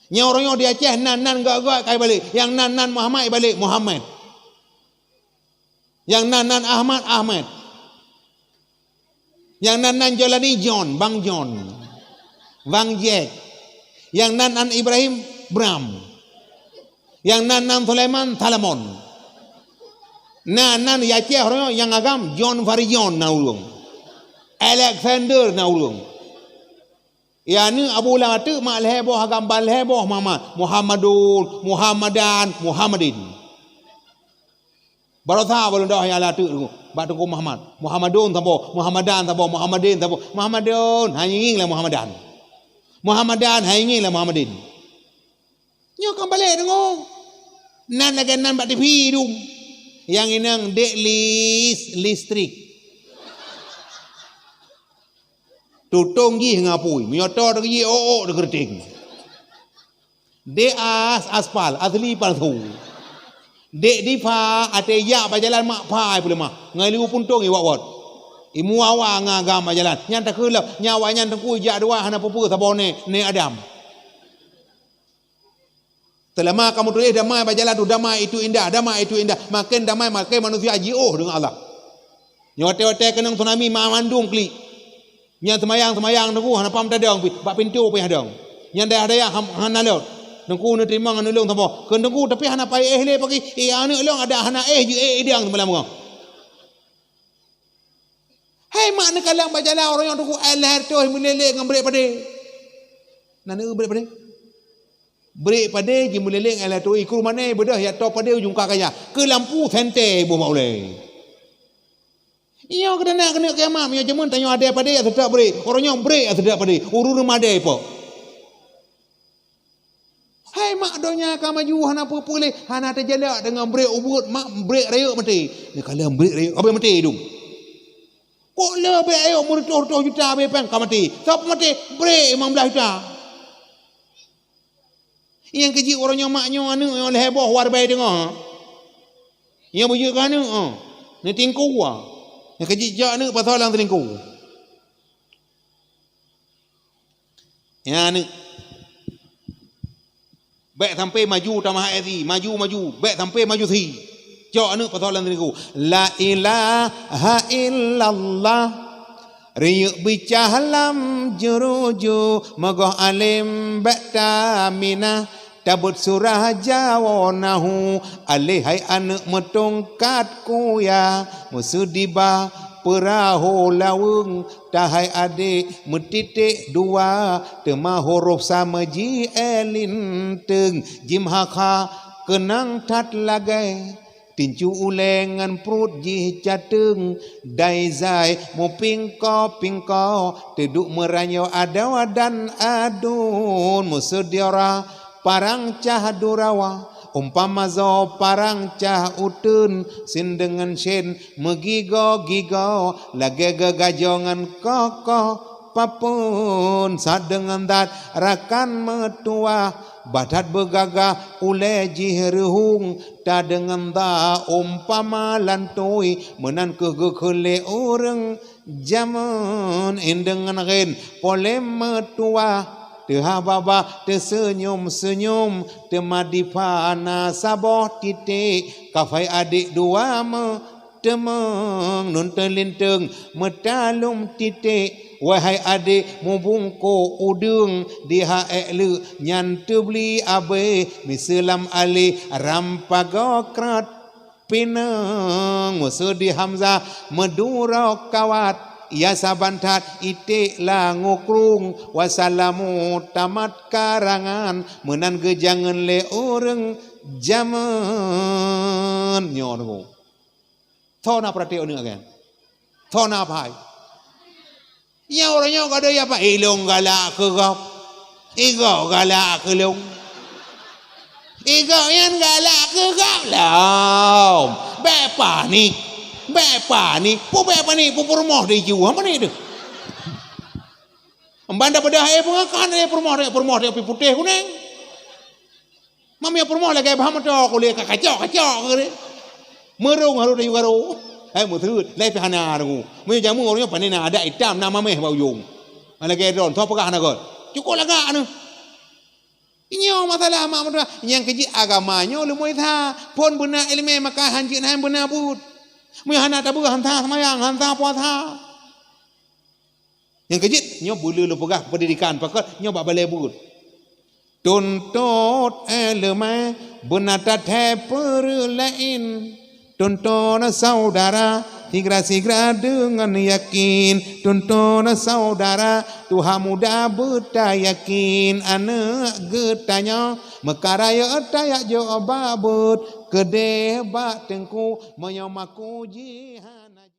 Nyoe uroe nyoe di Aceh nan, nan gak-gak ka ibalek. Nyang nan, nan Muhammad ibalek Muhammad. Nyang nan, nan Ahmad, Ahmad. Nyang nan, nan Jolani, John, Bang John. Bang Jack. Nyang nan, nan Ibrahim, Bram. Nyang nan, nan Sulaiman, Salomon. Nan, nan Aceh uroe nyoe nyang agam, John Farijon na ureuëng. Alexander na ureuëng. Ya, aneuk Abu Lahab teuk mak lhée boh agam ban lhée boh Muhammad. Muhammadun, Muhammadan, Muhammadin. Baroesa ulôn dong nyang lhée teuk bak Teungku Muhammad. Muhammadun saboh, Muhammadan saboh, Muhammadin saboh. Muhammadun, hana ngieng lé Muhammadan. Muhammadan, hana ngieng lé Muhammadin. Nyoe ka balek deungoe. Nan lagée nan bak T V dum. Nyang inong dek lis, listrik. Tutong jih ngon apui. Meunyoe toe teukeujih ôk-ôk teukeureuting. Dek as, aspal, asli palsu. Dek difa, até jak bak jalan mak pai peuleumah. Ngon liwu puntong iwot-wot. Imuawa ngon agam bak jalan. Nyan takheun lom, nyan awaknyan teungku jak dua hana peue-peue saboh nè, nè Adam. Seulama kamoe tuléh damai bak jalan tu, damai itu indah, damai itu indah. Maken damai, maken manusia jiôh deungon Allah. Nyoe watèe-watèe keunong tsunami, ma-, mandum klik. Nyan seumayang-seumayang teungku, hana pah meutadong pih, bak pintoe payah dong. Nyan dayah-dayah ham-, hana lôn. Teungku neuteurimong ngon ulôn saboh. Kheun teungku, tapi hana payah éh lé pagi. Eh, aneuk lôn adak hana éh, jiéh idang seumalam nyoe. Hai mak neukalon bak jalan, uroe nyoe teungku, alah toh meuléleng ngon brek padé. Na neueu brek padé? Brek padé jimeuléleng alah toh, i krueng mané beudôh jak toh padé ujong ka kaya. Keu lampu sentée boh mak ulée. Nyoe keunan keuneuk kiamat, meunyoe jameun tanyoe adé padé jak seutôt brek. Uroe nyoe brek jak seutôt padé. Ureueng madé po. Hai mak, donya ka maju hana peue-peue lé, hana teujalak deungon brek ubeuet mak, brek rayeuk maté. Neukalon brek rayeuk, abéh maté dum. Kok le brek rayeuk meureutoh-reutoh juta abéh péng ka maté. Soe peumaté? Brek limong blaih juta. Nyang keujeuet uroe nyoe mak nyoe aneuk nyoe lhèe boh war bai teungoh. Nyoe beujeuet keu aneuk, oh. Neutingku, ah. Nyang keujeuet jak aneuk pasal lam teulingku. Ya, aneuk. Bèk sampai maju tamah esi, maju, maju. Bèk sampai maju si. Cok aneuk pasal lam teulingku. La ilaha illallah. Riyeuk bicah lam juruju, meugoh além bèk taminah. Tabeuet surah jawoe nahu, aléh hai aneuk meutongkat kuya, meuseudibah peurahô laweueng, tahai adék meutiték dua, teuma hurôf sama ji é linteung, jimeuhakha keunong that lagèe tincu ulèe ngon pruet jih cateueng, dai zai meupingko-pingko, teuduek meuranyoe adoe dan aduen, meuseudara parang cah durawa, umpama zoe parang cah uteuen, sin deungon syen meugigoe-gigoe, lagèe geugajoe ngon koh-koh papeuen, sadeungon that rakan meutuwah, bah that beugagah ulèe jih reuhung, tadeungon that umpama lantôi, meunan kheueh geukheun lé ureueng jameun, indeungon ghen polém meutuwah, teuhah babah teuseunyum-seunyum, teuma dipat na saboh titék, kafai adék dua meuteumeung, nun teulinteung meutalom titék, wahai adék mubungkôk udeueng, di ha ék leuk nyan teubli abéh, miseue lam aléh ram pagoe krot. Pineung, meuseudi Hamzah meuduro kawat, ya saban that iték langue krueng, wasalamu tamat karangan, meunan geujangeun lé ureueng jameun nyoe. Soe na peurati aneuk nyan? Soe na pai? Nyan ureueng nyoe ka deuh ya, Pak, ilong galak keu gob. Igob galak keu lôn. Igob nyan galak keu gob lom. Bèk panik. Bèk panik. Peue bèk panik? Peue peurumoh di ju? Hana panik teuh. Ban da peugah, eh, peue kan, eh, peurumoh, eh, peurumoh, eh, putéh kuneng. Mami peurumoh lagèe bah moto kulét ka kacok-kacok keu dia. Meurông harôh tayue garo. Hai meuteut, lai pih hana deungoe. Meunyoe jameun ureueng nyoe pane na adat itam na mamèh bak ujong. Lagèe droen, soe peugah hana göt. Cukôp lagak neuh. Nyoe masalah mak meutuah. Nyang keujeuet agama nyoe leumoi sa. Phon beuna ileumèe maka han jeuet han beuna buet. Meunyoe hana tabeue han sa seumayang, han sa puasa. Nyang keujeuet, nyoe beuleu lôn peugah pendidikan, pakon nyoe bak balèe buet. Tuntot ileumèe beuna that hai peureulee laén. Tuntot syedara sigra-sigra deungon yakin. Tuntot syedara tuha muda beutayakin. Aneuk geutanyoe meukaraya tajak jok bak buet. Keudeh bak teungku meunyoe maku jih hana